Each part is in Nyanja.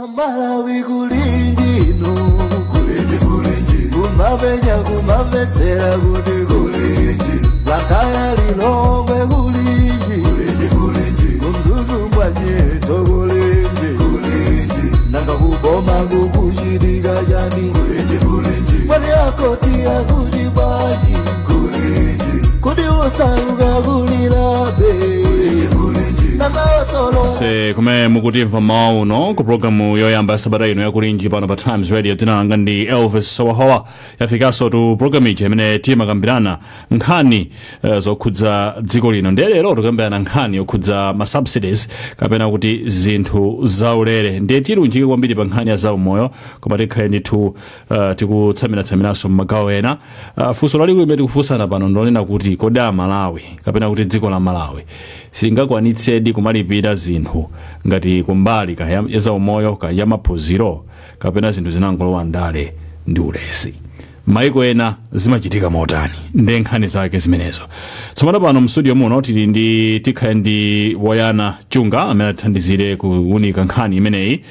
Amalawi kulinji inu, kulinji kulinji, kumapenya kumamvetsera kuti kulinji, Blantyre Lilongwe kulinji, kulinji kulinji, kumzuzu mbwanyetso kulinji, kulinji, nanga kuboma kukuchitika chani, kulinji kulinji, mwani akoti akuti bwanji, kulinji, kuti osauka kulilabe, kulinji kulinji, nanga osolo Se kumene mukutimva mawu uno ku programu yoyamba ya sabata ino yakulinji pano pa Times Radio. Dzina langa ndi Elvis Sawahowa. Yafikanso tu programu ija imene timakambirana nkhani zokhudza dziko lino. Ndiye lero tikambirana nkhani yokhudza ma subsidies kapena kuti zinthu zaulere. Ndiye tilunjike kwambiri pa nkhani ya zaumoyo, koma tikhale ndithu tikutsaminatsaminanso m'magawo ena. Funso lalikulu limene tikufunsana pano ndilonena kuti kodi Amalawi kapena kuti dziko la Malawi singakwanitsedi kumalipira zinthu ngati kumbali ka ya zaumoyo, ka ya maphunziro, kapena zinthu zinangolowa ndale ndi ulesi? Maiko ena zimachitika motani? Ndiye nkhani zake zimenezo. Tsopano pano mstudio muno tili ndi tikhale ndi Woyana Chunga amene atithandizire kuwunika nkhani imeneyi,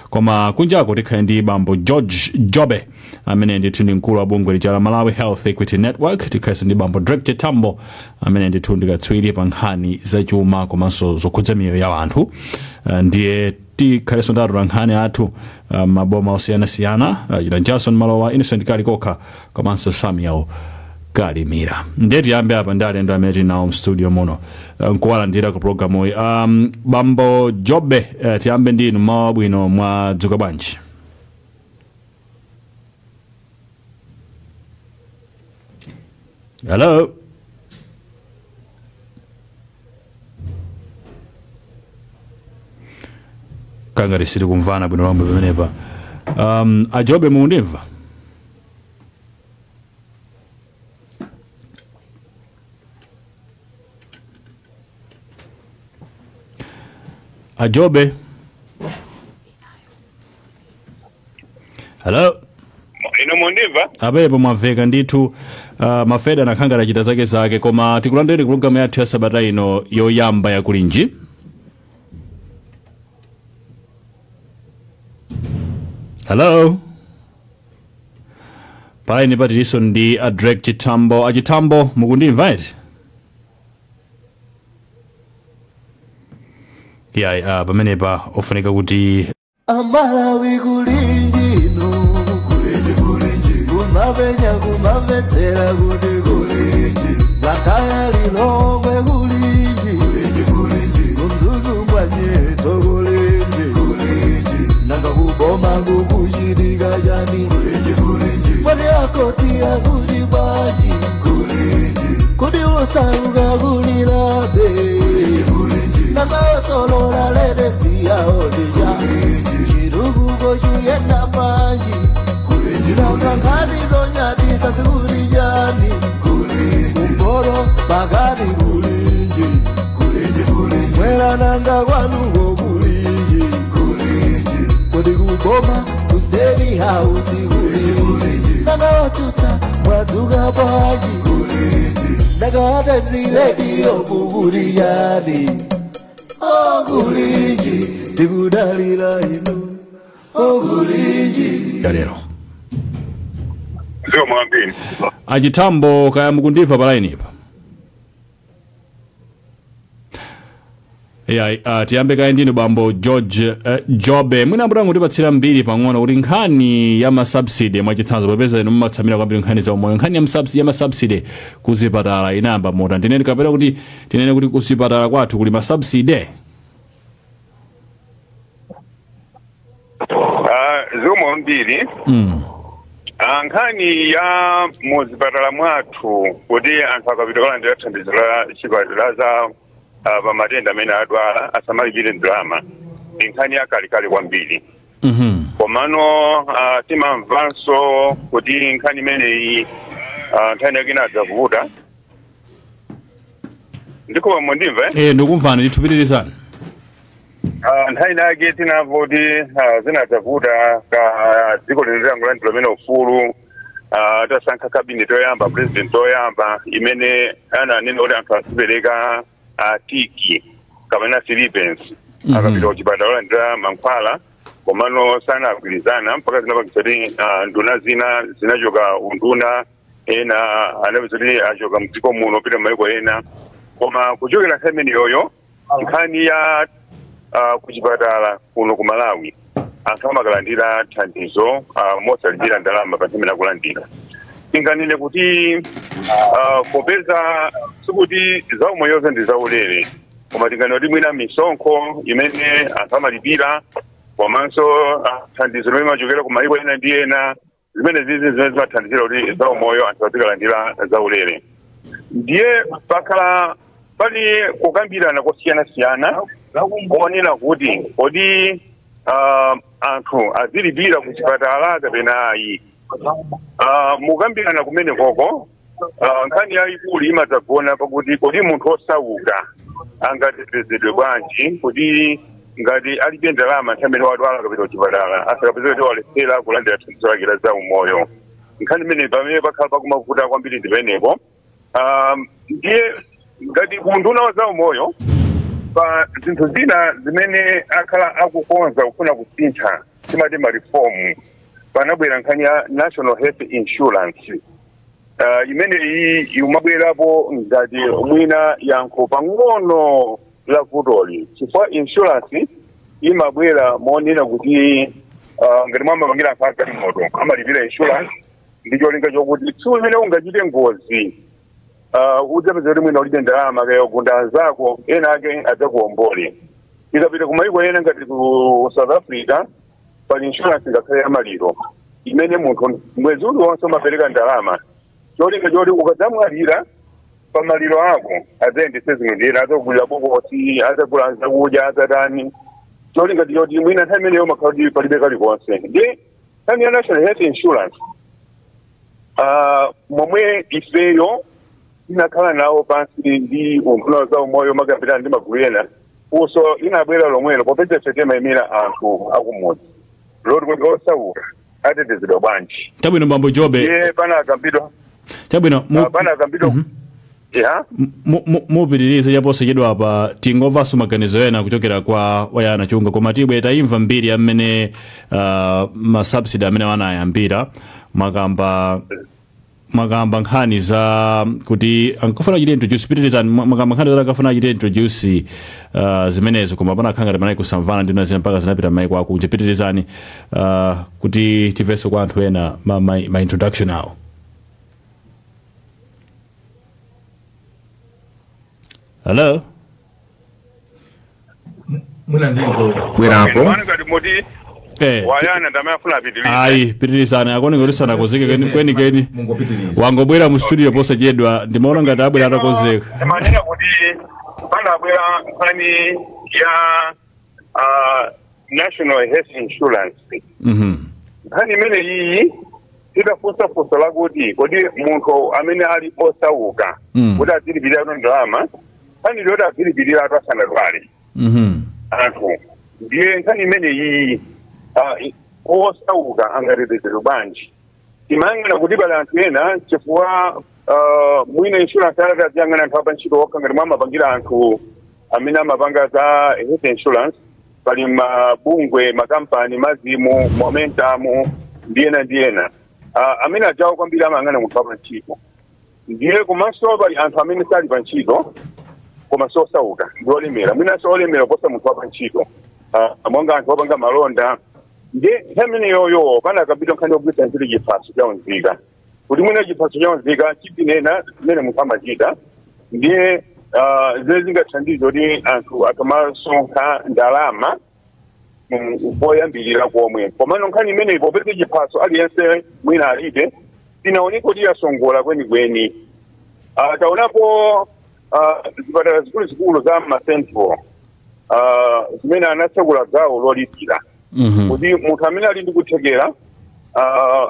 koma kunjako tikhale ndi bambo George Jobe amene ndithu ndi mkulu wa bungwe lija la Malawi Health Equity Network. Tikhalenso ndi bambo Drake Chitambo amene ndithu ndi katswiri pa nkhani zachuma komanso zokhudza miyoyo ya anthu. Ndiye tikhalenso ndi atolankhani athu maboma osiyanasiyana, Jina Jason Malowa, Innocent Kalikokha komanso Samuel Kalimira. Ndiye tiyambe apa ndi alendo amene tili nawo mstudio muno, nkuwalandira ku programu iyi. Bambo Jobe, tiyambe ndi inu. Mawa bwino, mwadzuka bwanji? Hello? Kangati sitikumvana bwino lomwe pamenepa. Ajobe, mukundimva? Ajobe, hello? Ino mundimva? Apepo mwamveka ndithu. Mafeda nakhanga achita zake zake, koma tikulandireni ku programu yathu ya sabata ino yoyamba yakulinji. Hello? Paine patilinso ndi a Drake Chitambo. Achitambo, mukundimva eti? Ya, pamenepa ofunika kuti Amalawi kulinji inu, kulinji kulinji, kumapenya kumamvetsera kuti kulinji, Blantyre Lilongwe kulinji, kulinji kulinji, kumzuzu mbwanyetso kulinji, kulinji, nanga kuboma kukuchitika chani, kulinji kulinji, mwani akoti akuti bwanji, kulinji, kuti osauka kulilabe, kulinji kulinji, nanga osolola ledesi yaodija, chirukuko chuyenda panji, nanga nkhani zonyadisa sikulijani, kumporo pakati kulinji, mwera nanga kwanuko kulinji, kodi kuboma ku State House kulinji, nanga watsutsa mwadzuka bwanji, nanga atemzilediyo kukuliyani, okulinji tikudalira inu, okulinji ya lero. Zikomo kwambiri. Achitambo, kaya mukundimva pa line ipa? Ya, tiyambe kaye ndinu bambo George Jobe. Mwina mutangutipatsira mbiri pang'ono kuti nkhani ya ma subsidy, mwachitsanzo, popeza inu mumatsamira kwambiri nkhani za umoyo, nkhani ya ma subsidy kuzipatala inayamba motani? Tinene kapena kuti tinene kuti kuzipatala kwathu kuli ma subsidy? Zikomo kwambiri. Nkhani ya muzipatala mwathu kuti anthu akapita kulandira thandizo la chipatala za pa matenda amene adwala asamalipire ndalama ndi nkhani yakalekale kwambiri. Komano timamvanso kuti nkhani imeneyi nkhani yake inadzavuta. Ndikuva mundimva, eh? Ndikumvani ndithu, pitirizani. Nthawi inake tinamva kuti zinadzavuta ka dziko lino litangolandira umene ufulu, tasankha cabinet yoyamba, president oyamba, imene ananena kuti anthu azipereka tiki kapena threepence akapita kuchipatala olandira mankhwala, Komano sanagwirizana mpaka zinapangitsa kuti nduna zina zinachoka unduna, ena anapeza kuti achoka mdziko muno pita maiko ena. Koma kuchokera nthawi imeneyoyo, nkhani ya kuchipatala kuno ku Malawi, anthu amakalandira thandizo mosalipira ndalama pa nthawi imene akulandira. Tinganene kuti popeza sikuti zaumoyozo ndi zaulere, koma tinganene kuti mwina misonkho imene anthu amalipira komanso thandizo limene limachokera ku maiko ena ndi ena, zimene zizi zimene zimathandizira kuti zaumoyo anthu azikalandira zaulere. Ndiye pakhala pali kukambirana kosiyanasiyana kuonera kuti kodi anthu azilipira ku chipatala kapena ayi. Mukambirana kumene koko, nkhani yayikulu imadzagona pakuti kodi munthu osauka angatetezedwe bwanji kuti ngati alibe ndalama nthawi imene wadwala kapita kuchipatala, asakapeze kuti walephera kulandira thandizo lake la zaumoyo. Nkhani imene pamene pakhala pakumavuta kwambiri ndi penepo. Ndiye ngati unduna wa zaumoyo, pa zinthu zina zimene akhala akukonza kufuna kusintha, timati ma reform, panabwera nkhani ya national health insurance, imene iyi imabwerapo ngati mwina yankho pang'ono la vutoli, chifukwa insurance imabwera monena kuti ngati mwamapangira anthu agalimoto amalipira insurance ndi cholinga chokuti tsiku limene ungachite ngozi, udzapeza kuti mwina ulibe ndalama, kaya ugunda anzako ena ake adzakuombole. Tikapita ku maiko ena ngati ku South Africa, pali insurance ngakhale ya maliro imene munthu mwezi uliwonse umapereka ndalama, cholinga choti ukadzamwalira, pa maliro ako adzayendetse zinthu ndi ena, adzakugulira bokosi, adzagula zakudya, adzatani, cholinga choti mwina nthawi imeneyo umakhala kuti palibe kalikonse. Ndi nkhani ya national health insurance, momwe ifeyo tinakhala nawo pansi ndi unduna za umoyo makambirana ndi magulu ena, funso inabwera lomwelo, popeza ife timayimira anthu akumudzi, loti kuti osauka atetezedwa bwanji? Chabwino, bambo Jobe. Iye panakambidwa Chabwino. Panakambidwa ya. Mupitirize chaposachedwa apa. Tingomvanso maganizo ena kuchokera kwa Wayana Chunga, koma tibwe tayimva mbiri ya mmene ma subsidy amene wanayambira. Mwakamba nkhani za kuti ankafuna achite introduce, pitirizani. Mwakamba nkhani za ankafuna achite introduce zimenezo, koma panakhala ngati panali kusamvana ndi zina mpaka zinapita maiko akunja. Pitirizani kuti timvenso kwa anthu ena ma introduction awo. Hello? Mwina ndingo bwerapo. Pano ngati muti Wayana ndamene afuna apitirize. Ayi, pitirizani. Akuoneka kuti sanakonzeke kwenikweni. Mungopitiriza. Wangobwera mu studio posachedwa, ndimaona ngati abwera atakonzeka. Manena kuti panabwera nkhani ya national health insurance. Nkhani imene iyi tidafunsa funso lakuti kodi munthu amene ali osauka kuti azilipirira ndalama, nkhani yoti azilipirira atu asanadwale anthu. Ndiye nkhani imene iyi, osauka angatetezedwe bwanji? Timayang'ana kuti pali anthu ena, chifukwa mwina insurance alati aziyang'ana anthu apa ntchito okha, ngati mwamapangira anthu amene amapanga za health insurance, pali mabungwe, makampani, Mazimu, Momentum ndi ena ndi ena, amene ajawo kwambiri amayang'ana munthu apa ntchito. Ndiye komanso pali anthu amene sali pa ntchito koma sosauka, ndi olemera, mwinanso olemera kuposa munthu wapa ntchito, monga anthu opanga malonda. Ndiye nthawi imeneyoyo panakambidwa nkhani yogwiritsa ntchito chiphaso cha unzika, kuti mwina chiphaso cha unzika chipinena zimene munthu amachita, ndiye zimene zingathandize kuti anthu akamasonkha ndalama poyambirira komwe. Komano nkhani imeneyi, popeza chiphaso aliyense mwina alibe, tinaoneka kuti yasongola kwenikweni. Taonapo zipatala zikuluzikulu za ma central zimene anatsekula gawo lolipira kuti munthu amene ali ndi kuthekera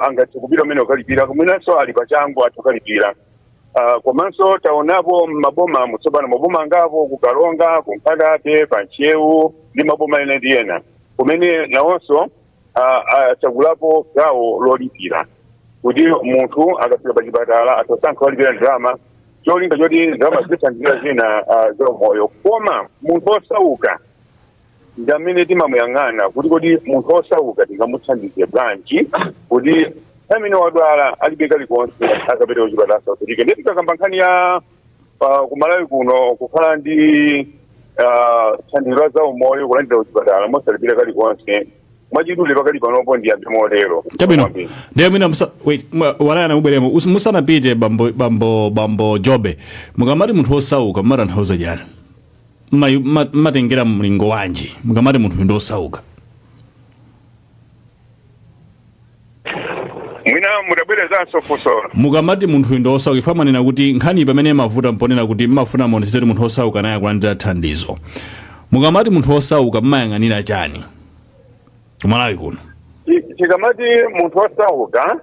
angathe kupita umene ukalipira, mwinanso ali pachangu athu ukalipira. Komanso taonapo maboma mutsopano, maboma angapo ku Karonga, ku Nkhata Bay, pa Ntcheu ndi maboma ena ndi ena, kumene nawonso atsegulapo gawo lolipira kuti munthu akafika pa chipatala atasankha kulipira ndalama, cholinga choti ndalama zithandizira zina zaumoyo. Koma munthu osauka Ndi amene timamuyang'ana kuti kodi munthu osauka tingamuthandize bwanji kuti amene wadwala alibe kalikonse akapita kuchipatala sautike. Ndiye tikakamba nkhani ya kumalawi kuno kukhala ndi thandizo la zaumoyo, kulandira kuchipatala mosalipira kalikonse, mwachidule pakali panopo ndiyambe motero. Chabwino, ndiye mwina wait, walaya mubweremo. Musanapite bambo Jobe, mukamati munthu osauka mumatanthauza chani? Mmatengera mlingo wanji mukamati munthu ndi osauka? Mwina mutabwerezanso funso. Mukamati munthu ndi osauka, ife amanena kuti nkhani pamene mavuta mponena kuti mmafuna muonetsetse munthu osauka naye akulandira thandizo. Mukamati munthu osauka mmayang'anira chani kumalawi kuno? Tikamati munthu osauka,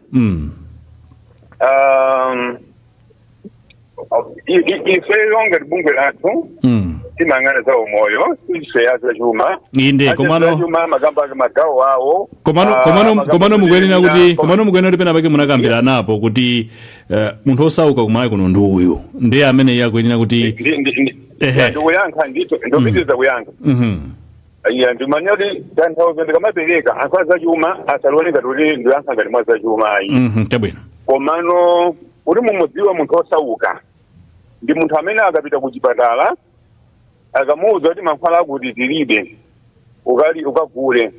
ifeyo ngati bungwe lathu timayang'ana za umoyo, ife azachuma. Inde, komano Azachuma makamba magawo awo. Komano mukuyenera kuti, komano mukuyenera kuti penapake munakambirana napo kuti munthu osauka kumalawi kuno ndi uyu, ndiye amene iye akuyenera kuti Ndikuyankha ndito, ndopitiriza kuyankha. Iya, ndimanya kuti tanthauzo ndikamapereka anthu azachuma asalione ngati kuti ndiyankha ngati mwa zachuma ayi. Chabwino. Komano kuti mumudziwe munthu osauka ndi munthu amene akapita kuchipatala akamuwuza kuti mankhwala akuti tilibe ukali ukagule,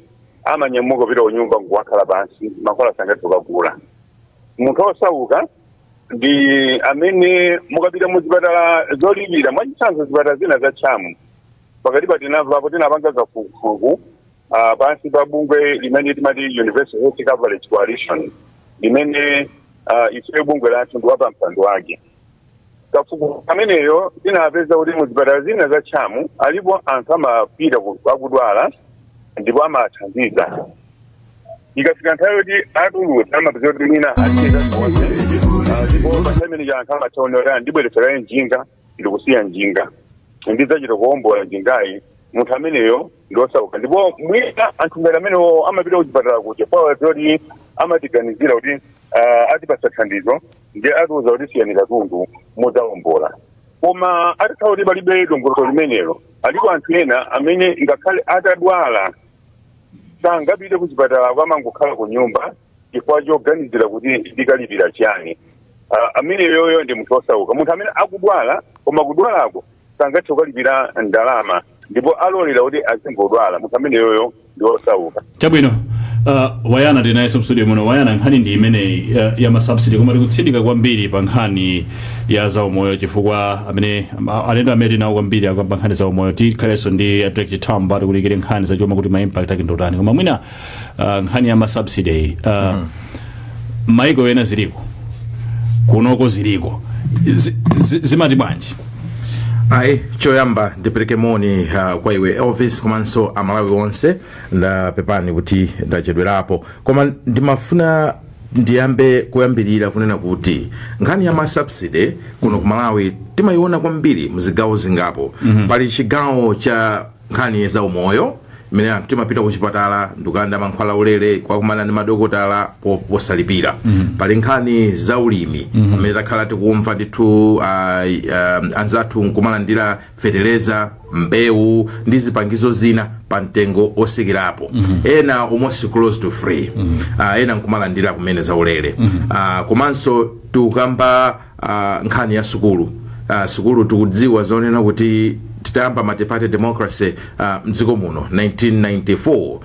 amanyamuka kupita kunyumba nkuwakhala pansi, mankhwala sangathe kukagula. Munthu osauka ndi amene mukapita muzipatala zolipira, mwachitsanzo zipatala zina za tchamu pakati pa tinamvapo tinapanga kafukufuku pansi pa bungwe limene timati Universal Health Coverage Coalition, limene ife bungwe lathu ndi wapa mpando wake. Kafukufuku ameneyo tinapeza kuti muzipatala zina za tchamu alipo anthu amapita akudwala ndipo amathandiza. Ikafika nthawi yoti atulutsa amapeza kuti mwina achita konse, ndipo pa nthawi imene anthu amathaonera kuti ndibweretsera njinga, ndikusiya njinga, ndidzachita kuwombola njingayi. Munthu ameneyo ndi osauka. Ndipo mwina anthu ngati amenewo amapita kuchipatala kuja kuti amatiganizira kuti atipatsa thandizo ndi atiuza kuti siyani katundu mudzawombola. Koma atakhala kuti palibe dongosolo limenelo, alipo anthu ena amene ngakhale atadwala sangapite kuchipatala, amangokhala ku nyumba chifukwa choganizira kuti ndikalipira chiyani. Ameneyoyo ndi munthu osauka, munthu amene akudwala koma kudwalako sangathe kukalipira ndalama ndipo alolera kuti azingodwala. Munthu ameneyoyo ndi osauka. Chabwino. Wayana tinayenso mstudio muno. Wayana, nkhani ndi imeneyi ya masubsidy, koma tikutsindika kwambiri pa nkhani ya zaumoyo chifukwa amene alendo amene tinawo kwambiri akamba nkhani za umoyo. Tikhalenso ndi Abdek Chitambo atikulikire nkhani zachuma kuti ma impact ake ndotani. Koma mwina nkhani ya masubsidy, maiko ena ziliko, kunoko ziliko, zimati bwanji? Ayi, choyamba ndipereke moni kwa iwe Elvis komanso amalawi onse. Ndapepani kuti ndachedwerapo, koma ndimafuna ndiyambe kuyambirira kunena kuti nkhani ya masubsidy kuno ku Malawi timayiona kwambiri mzigawo zingapo. Pali chigawo cha nkhani za umoyo imene anthu timapita kuchipatala ndikuyanda mankhwala ulere, kwakumana ndi madokotala posalipira. Pali nkhani za ulimi amene takhala tikumva ndithu anzathu nkumalandira feteleza, mbewu ndi zipangizo zina pa mtengo osikirapo, ena almost close to free, ena nkumalandira kumene za ulere. Komanso tikukamba nkhani ya sukulu. Sukulu tikudziwa zonena kuti titayamba multi-party democracy mdziko muno 1994,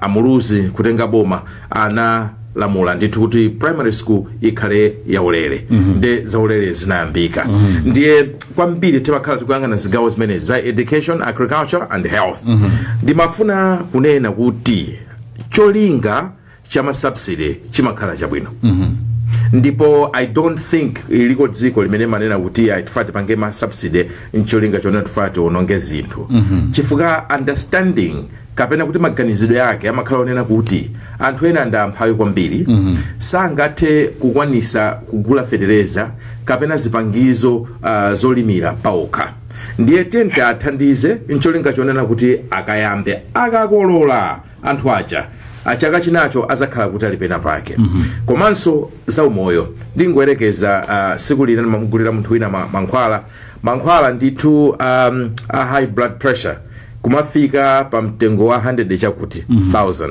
amuluzi kutenga boma analamula ndithu kuti primary school ikhale yaulere, nde zaulere zinayambika. Ndiye kwambiri timakhala tikuyang'ana zigawo zimene za education, agriculture and health. Ndimafuna kunena kuti cholinga cha masubsidy chimakhala chabwino, ndipo I don't think iliko dziko limene manena kuti ayi, tifuna tipange ma subsidy ncholinga chonena tifuna tiononge zinthu, chifukwa understanding kapena kuti maganizidwe ake amakhala onena kuti anthu ena ndi amphawi kwambiri, sangathe kukwanisa kugula fetereza kapena zipangizo zolimira paokha, ndiye tente athandize ncholinga chonena kuti akayambe akakolola anthu aja achaka chinacho azakhala kuti ali pena pake. Komanso zaumoyo, ndingoyerekeza, siku lina ndimamugulira munthu wina mankhwala ndithu a high blood pressure. Kumafika pa mtengo wa 100 chakuti 1000,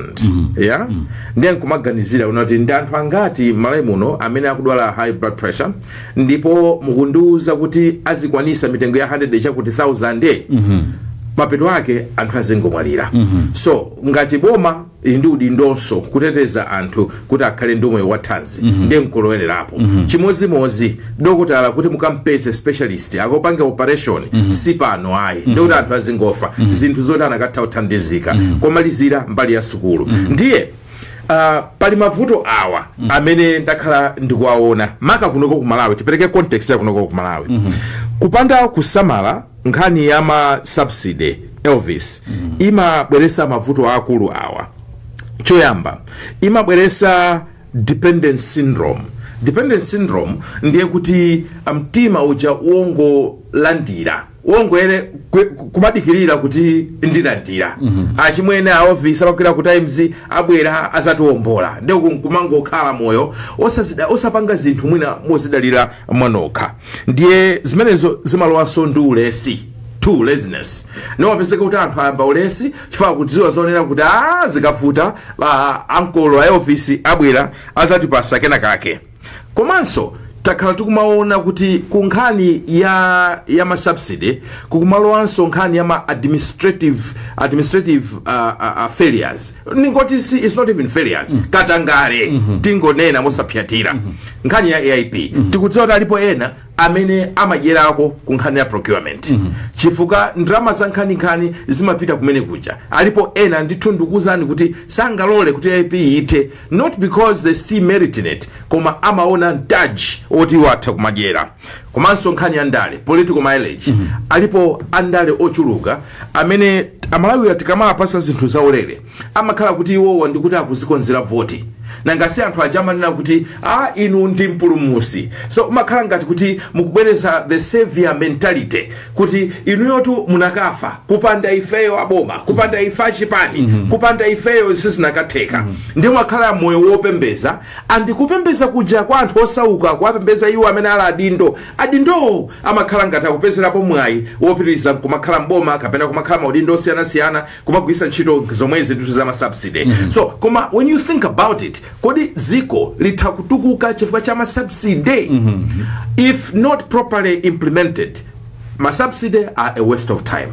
yeah. Ndiye nkumaganizira unati ndi anthu angati m'Malawi muno amene akudwala high blood pressure, ndipo mukundiuza kuti azikwanisa mitengo ya 100 chakuti 1000? Mapeto ake anthu azingomwalira. So ngati boma ili ndi udindonso kuteteza anthu kuti akhale ndi moyo wathanzi, ndiye nkulowelerapo. Chimozimozi dokotala, kuti mukampeze specialist akopange operation, si pano ayi, ndikuti anthu azingofa, zinthu zoti anakatha kuthandizika. Komalizira, mbali ya sukulu, ndiye pali mavuto awa amene ndakhala ndikuwaona maka kunoko ku Malawi. Tipereke context ya kunoko ku Malawi. Kupanda kusamala, nkhani ya ma subsidy, Elvis, imabweresa mavuto akulu awa. Choyamba, imabweresa dependence syndrome. Dependence syndrome ndiye kuti mtima uja wongolandira, wongoere kumadikirira kuti ndilandira, achimwene a office amagwira ku Times abwera azatiwombola, ndiye kumangokhala moyo osapanga zinthu mwina mozidalira mwanokha. Ndiye zimenezo zimalowanso ndi ulesi, to laziness. Niwapezeka kuti anthu ayamba ulesi chifukwa kudziwa zonena kuti a zikavuta, ankolo a ofisi abwera azatipasa kena kake. Komanso takhala tikumaona kuti ku nkhani ya ma subsidy kukumalowanso nkhani ya ma administrative failures. Ningoti si, it's not even failures, katangale, tingonena mosapyatira. Nkhani ya AIP, tikudziwa kuti alipo ena amene amadyerako ku nkhani ya procurement, chifukwa ndalama za nkhaninkhani zimapita kumene kuja. Alipo ena ndithu, ndikuwuzani kuti sangalole kuti AIP iyithe, not because they see merit in it, koma amaona mtaji oti iwo atha kumadyera. Komanso nkhani ya ndale, political mileage. Alipo andale ochuluka amene Amalawi tikamawapasa zinthu zaulere amakhala kuti iwowa ndikuti akuzikonzera voti. Nanga si anthu aja amanena kuti a inu ndi mpulumusi? So umakhala ngati kuti mukubwereza the savior mentality, kuti inuyotu munakafa kupanda ifeyo aboma, kupanda ife achipani, kupanda ifeyo sizinakatheka. Ndiye umakhala moyo wopembeza, andikupembeza kuja kwa anthu osauka, kuwapembeza iwo amene ali adindo. Adindowo amakhala ngati akupezerapo mwayi wopitiriza kumakhala mboma kapena kumakhala maudindo osiyanasiyana, kumagwiritsa ntchito zomwezi ndithu za ma subsidy. So koma when you think about it, kodi dziko litha kutukuka chifukwa cha ma subsidy? If not properly implemented, ma subsidy are a waste of time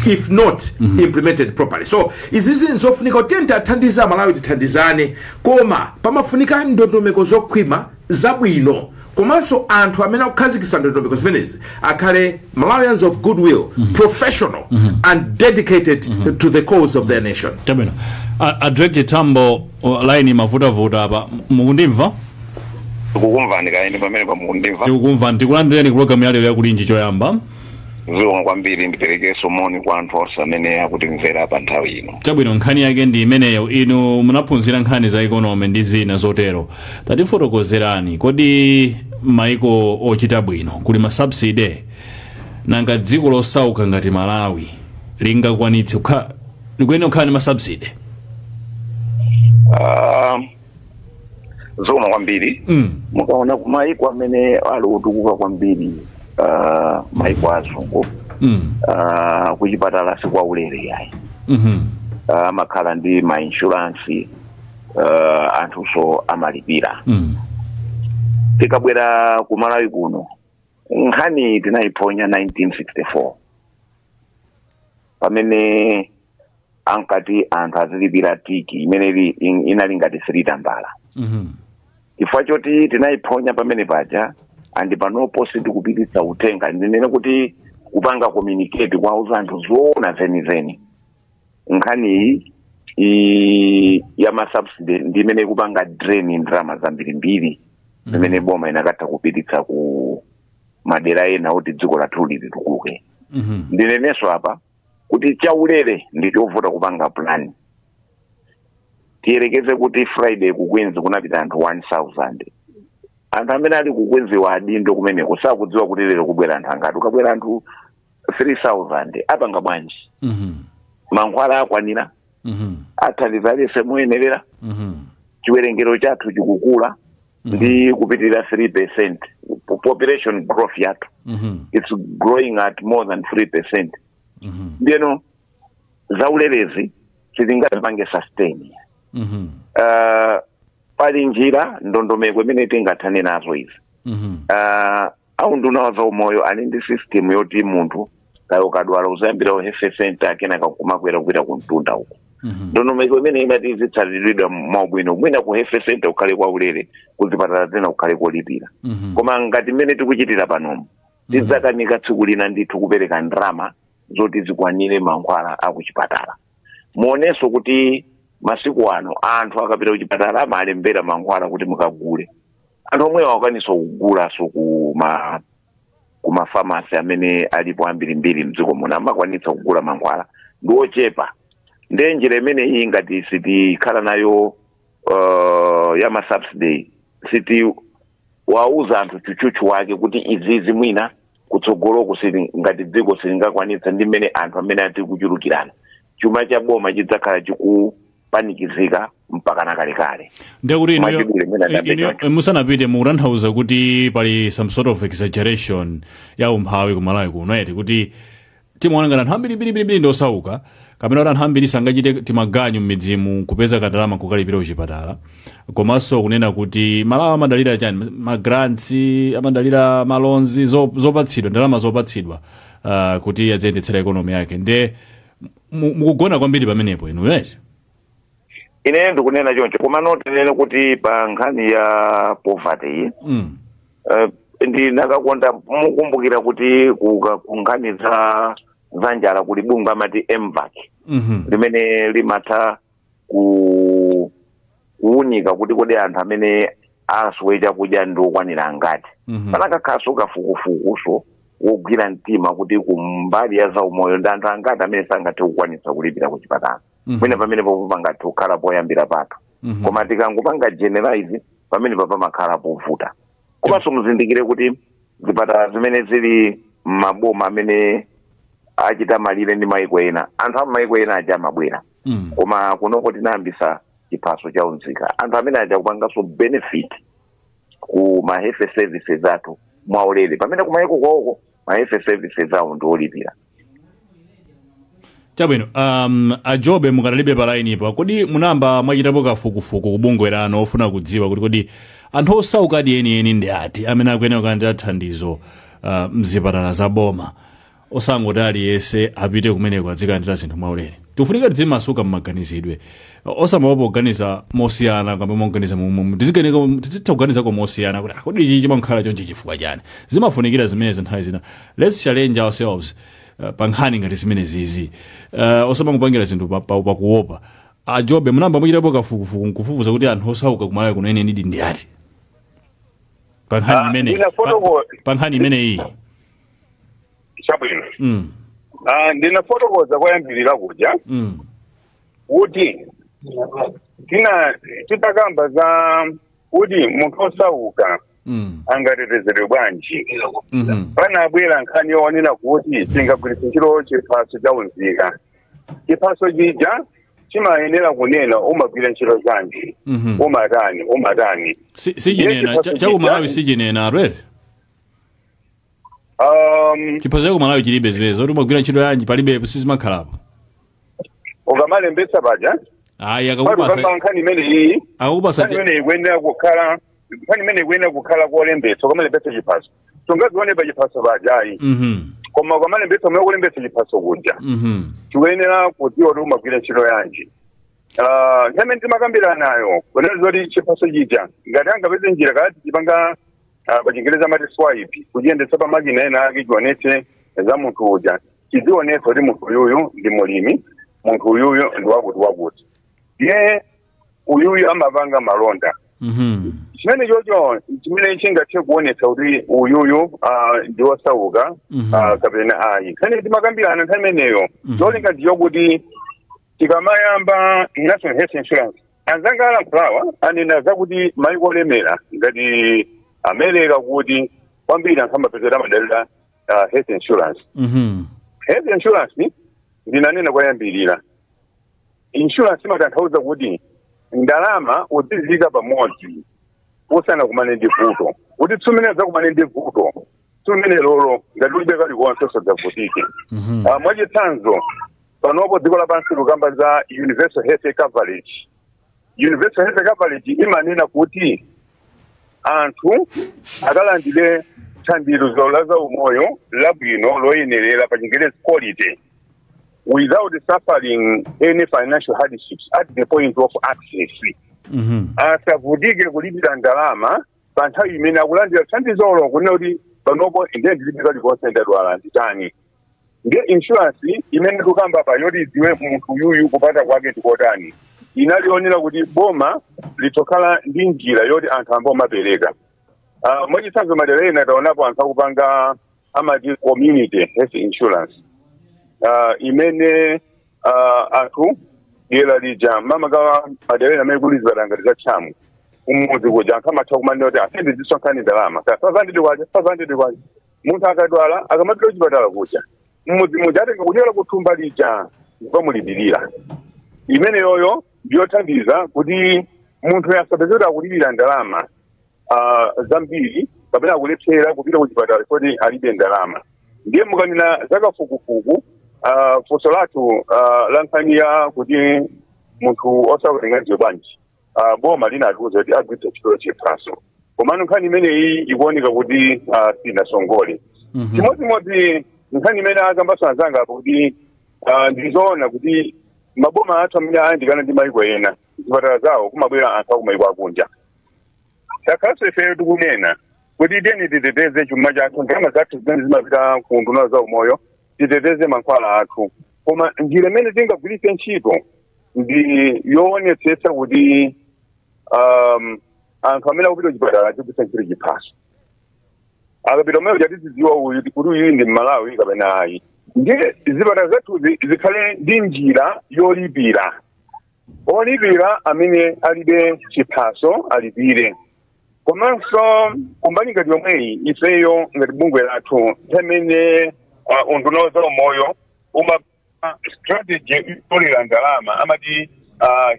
if not implemented properly. So izizi nzofunika kuti tithandize Amalawi, tithandizane, koma pamafunika ndondomeko zokhwima zabwino, komanso anthu amene akukhazikitsa ndondomeko zimenezi akhale Malawians of goodwill, professional and dedicated to the cause of their nation. Chabwino. A Drake Tambo, line mavutavuta apa. Mukundimva? Tikukumvani kaini pamene pamukundimva? Tikukumva. Ndikulandireni ku program yalero yakulinji choyamba. Zikomo kwambiri. Ndiperekenso moni kwa anthu onse amene akutimvera pa nthawi ino. Chabwino, nkhani yake ndi imeneyo. Inu munaphunzira nkhani za economy ndi zina zotero. Tatifotokozerani, kodi maiko ochita bwino kuli ma subsidy? Nanga dziko losauka ngati Malawi lingakwanitse likuyenera kukhala ndi ma subsidy? Zikomo kwambiri. Mukaona kumaiko amene ali otukuka kwambiri, maiko azungu, kuchipatala sikwaulere yayi. Amakhala ndi ma insurance, anthunso amalipira. Tikabwera ku Malawi kuno, nkhani tinayiphonya 1964 pamene ankati anthu azilipira tiki imene inali ngati 3 tambala. Chifukwa choti tinayiphonya pamene paja, andi panopo sitikupititsa uthenga, ndinene kuti kupanga communicate kwauza anthu zoona zenizeni. Nkhaniyi ya ma subsidy ndi imene ikupanga drain ndalama zambirimbiri zimene boma inakatha kupititsa ku madera ena kuti dziko lathu litukuke. Ndinenenso apa kuti chaulere ndi chovuta kupanga plan. Tiyerekeze kuti Friday ku Queens kunapita anthu 1000. Anthu amene ali ku Queens wa adindo kumeneko sakudziwa kuti lero kubwera anthu angati. Ukabwera anthu 3000, apanga bwanji? Mankhwala akwanira? Athandiza aliyense moyenerera? Chiwerengero chathu chikukula ndi kupitirira 3%. Population growth yathu, it's growing at more than 3%. Ndiyeno Zaulerezi sitingapange sustain. Pali njira, ndondomeko imene tingathane nazo izi. A unduna wa zaumoyo ali ndi system yoti munthu kayo ukadwala uzayambira ku health center, kenaka kumakwera kupita kumtunda uko. Ndondomeko imene imati izitsatiridwa mwaubwino, mwina ku health center ukhale kwa ulere, kuzipatala zina ukhale kolipira. Koma ngati mmene tikuchitira panomo, tidzakanika tsiku lina ndithu kupereka ndalama zoti zikwanire mankhwala akuchipatala. Muonenso kuti masiku ano anthu akapita kuchipatala amalembera mankhwala kuti mukagule. Anthu omwewo akwanisa kugulaso kuma pharmacy amene alipo ambirimbiri mdziko muno, amakwanitsa kugula mankhwala ndi ochepa. Ndiye njira imene iyi ngati sitikhala nayo ya ma subsidy, siti wauza anthu chuchuchu wake kuti izizi mwina kutsogoloko sili ngati dziko silingakwanitsa ndi mmene anthu amene ati kuchulukirana, chuma cha boma chidzakhala chikupanikizika mpaka na kalekale. Ndekuti inuyo Mwachidule mwina ndambe inuyo choncho. Musanapite, mukutanthauza kuti pali some sort of exaggeration ya umphawi kumalawi kuno, eti? Kuti timaona ngati anthu ambiri mbiri mbiri ndi osauka, kapena kuti anthu ambiri sangachite timaganyu m'midzimu kupeza kandalama kukalipira kuchipatala, komanso kunena kuti Malawi amadalira chani, ma grants, amadalira ma loans, zopatsidwa, ndalama zopatsidwa kuti adziyendetsera economy yake. Nde mukugona kwambiri pamenepo inuyo, eti? Ine ndikunena choncho, koma notinene kuti pa nkhani ya poverty iyi, ndinakakonda mukumbukira kuti ku nkhani za njala kuli bungwe amati MVAC limene limatha kuwunika kuti kodi anthu amene asowe chakudya ndi okwanira angati. Panakakhaso kafukufukuso wogwira mtima kuti kumbali ya zaumoyo ndi anthu angati amene sangathe kukwanitsa kulipira ku chipatala. Mwina pamenepo pangathe kukhala poyambira pathu. Koma tikangopanga generalize, pamenepo pamakhala povuta. Komanso muzindikire kuti zipatala zimene zili m'maboma amene achita malire ndi maiko ena, anthu a maiko ena aja amabwera. Koma kunoko tinayambisa chiphaso cha unzika, anthu amene aja kupanganso benefit ku ma health services athu mwaulere, pamene kumaiko kwawoko ma health services awo ndi olipira. Chabwino. Ajobe, mukadalibe pa line ipo, kodi munamba mwachitapo kafukufuku kubungwe lanu ofuna kudziwa kuti kodi anthu osaukadi enieni ndi ati amene akuyenera kulandira thandizo mzipatala za boma, osangoti aliyense apite kumeneko azikalandira zinthu mwaulere? Tikufunika tizimasuka mmaganizidwe, osamaopa kuganiza mosiyana kapena moganiza tizitha kuganizako mosiyana kuti, "Ah, kodi ichi chimakhala chonchi chifukwa chani?" Zimafunikira zimenezo nthawi zina. Let's challenge ourselves pa nkhani ngati zimene zizi, osamangopangira zinthu pakuopa. Ajobe, munamba muchitapo kafukufuku nkufufuza kuti anthu osauka kumalawi kuno ene ndidi ndi ati pa nkhani imeneyi? Pa nkhani imeneyi. Chabwino. Ndinafotokoza koyambirira kuja kuti tina titakamba za kuti munthu osauka angatetezedwe bwanji, panabwera nkhani yoonera kuti tingagwiritse ntchito chiphaso cha unzika. Chiphaso chija chimayenera kunena umagwira ntchito zanji, umatani, umatani. Sichinena. Ndiye chiphaso Chakumalawi chija sichinena atwere. Chiphaso chakumalawi chilibe zimene zoti umagwira ntchito yanji, palibe, sizimakhalapo. Ukamalembetsa paja Ayi, pali akakupasa ukamba nkhani imene iyi akakupasa nkhani imene ikuyenera kukhala, nkhani imene ikuyenera kukhala kolembetsa, ukamalembetsa chiphaso sungazione pa chiphaso paja, ayi. Koma ukamalembetsa, umene kulembetsa chiphaso kuja, tikuyenera kudziwa kuti umagwira ntchito yanji. Nthawi imene timakambirana nayo kunena zoti chiphaso chija ngati angapeze njira kati chipanga, pa Chingereza amati swipe, kuchiyendetsa pa makina ena ake, chionetse za munthu uja, chizionetsa kuti munthu uyuyu ndi mulimi, munthu uyuyu ndi wakuti wakuti, ye uyuyu amapanga malonda. Chimene chocho chimene chingathe kuonetsa kuti uyuyu ndi osauka kapena ayi. Nkhani timakambirana nthawi imeneyo, cholinga ndichokuti tikamayamba National Health Insurance, anzanga alankhulawa anena zakuti maiko olemera ngati America, kuti kwambiri anthu amapezera amadalira health insurance. Health insurance, ndinanena kwayambirira, insurance imatanthauza kuti ndalama uzizika pamodzi usanakumane ndi vuto, kuti tsumene zakumane ndi vuto tsumene lolo ngati ulibe kalikonse usadzavutike. Mwachitsanzo Panopo dziko lapansi lukamba za universal health coverage. Universal health coverage imanena kuti anthu akalandire thandizo la za umoyo labwino loyenerera, pa Chingerezi quality, without suffering any financial hardships at the point of access. Asavutike kulipira ndalama pa nthawi imene akulandira thandizolo, kunena kuti panopo ndiye ndilibe kalikonse, ndadwala, nditani? Ndiye insurance imene tikukamba pa yoti idziwe munthu yuyu kupata kwake ndikotani, inalionera kuti boma litokhala ndi njira yoti anthu ambo amapereka. Mwachitsanzo, madera ena taonapo anthu akupanga amati community health insurance, imene anthu dera lija, mamakawa madera ena amene kuli zipatala ngati za tchamu kumudzi kuja, anthu amatha kumanena kuti asende zisonkhani ndalama ka 500 kwacha, 500 kwacha. Munthu akadwala, akamapita kuchipatala kuja mmudzi muja, atenga kudyera kuthumba lija ndikamulipirira. Imeneyoyo ndiyothandiza kuti munthu asapeze kuti akulipira ndalama zambiri kapena akulephera kupita kuchipatala kuti alibe ndalama. Ndiye mukanena zakafukufuku, funso lathu la nkhani ya kuti munthu osauka tingadziwe bwanji, boma linatiuza kuti agwiritsa ntchito chiphaso, komano nkhani imeneyi ikuoneka kuti sinasongole. Chimodzimodzi nkhani imene akambaso anzanga apo kuti ndizoona kuti maboma athu amene ayandikana ndi maiko ena, zipatala zawo kumabwera anthu akumaiko akunja. Takhalanso ifeyo tikunena kuti tiyeni titeteze chuma chathu, ndalama zathu zimene zimapita ku nduna za umoyo, titeteze mankhwala athu, koma njira imene tingagwiritse ntchito ndi yoonetsetsa kuti anthu amene akupita kuchipatala azigwiritsa ntchito chiphaso. Akapita umene uja, tizidziwa uyu kuti uyu ndi Mmalawi kapena ayi. Ndiye zipatala zathuzi zikhale ndi njira yolipira. Olipira amene alibe chiphaso alipire. Komanso kumbali ngati yomweyi, ifeyo ngati bungwe lathu, nthawi imene unduna za umoyo uma strategy yotolera ndalama, amati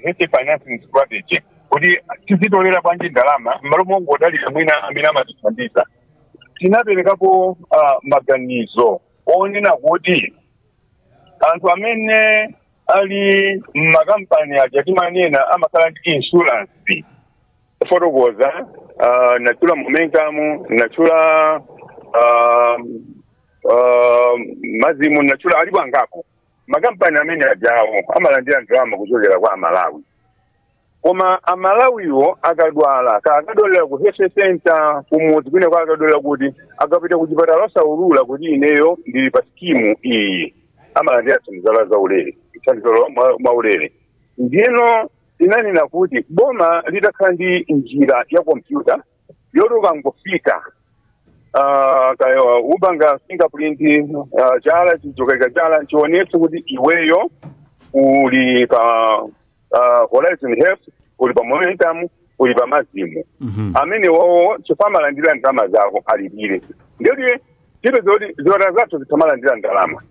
health financing strategy, kuti tizitolera bwanji ndalama m'malo mongodalira mwina amene amatithandiza, tinaperekapo maganizo onena kuti anthu amene ali mmakampani aja timanena amakhala ndi insurance, fotokoza nachula Momentum, nachula Mazimu, nachula alipo angapo makampani amene ajawo amalandira ndalama kuchokera kwa Amalawi. Koma Amalawiwo akadwala, akadwalira ku health center kumudzi kwina kwa, akadwalira kuti akapita ku chipatala osaulula kuti ineyo ndili pa scheme iyi, amalandira thandizo za ulere, thandizo mwaulere. Ndiyeno tinanena kuti boma litakhala ndi njira ya kompyuta yoti ukangofika, kaya upanga fingerprint, chala chichokaika chala chionetse kuti iweyo uli pa Horizon Health, uli pa Momentum, uli pa Mazimu, amene wowo chifukwa amalandira ndalama zako alipire. Ndiyoti tipeza kuti zipatala zathu zitamalandira ndalama.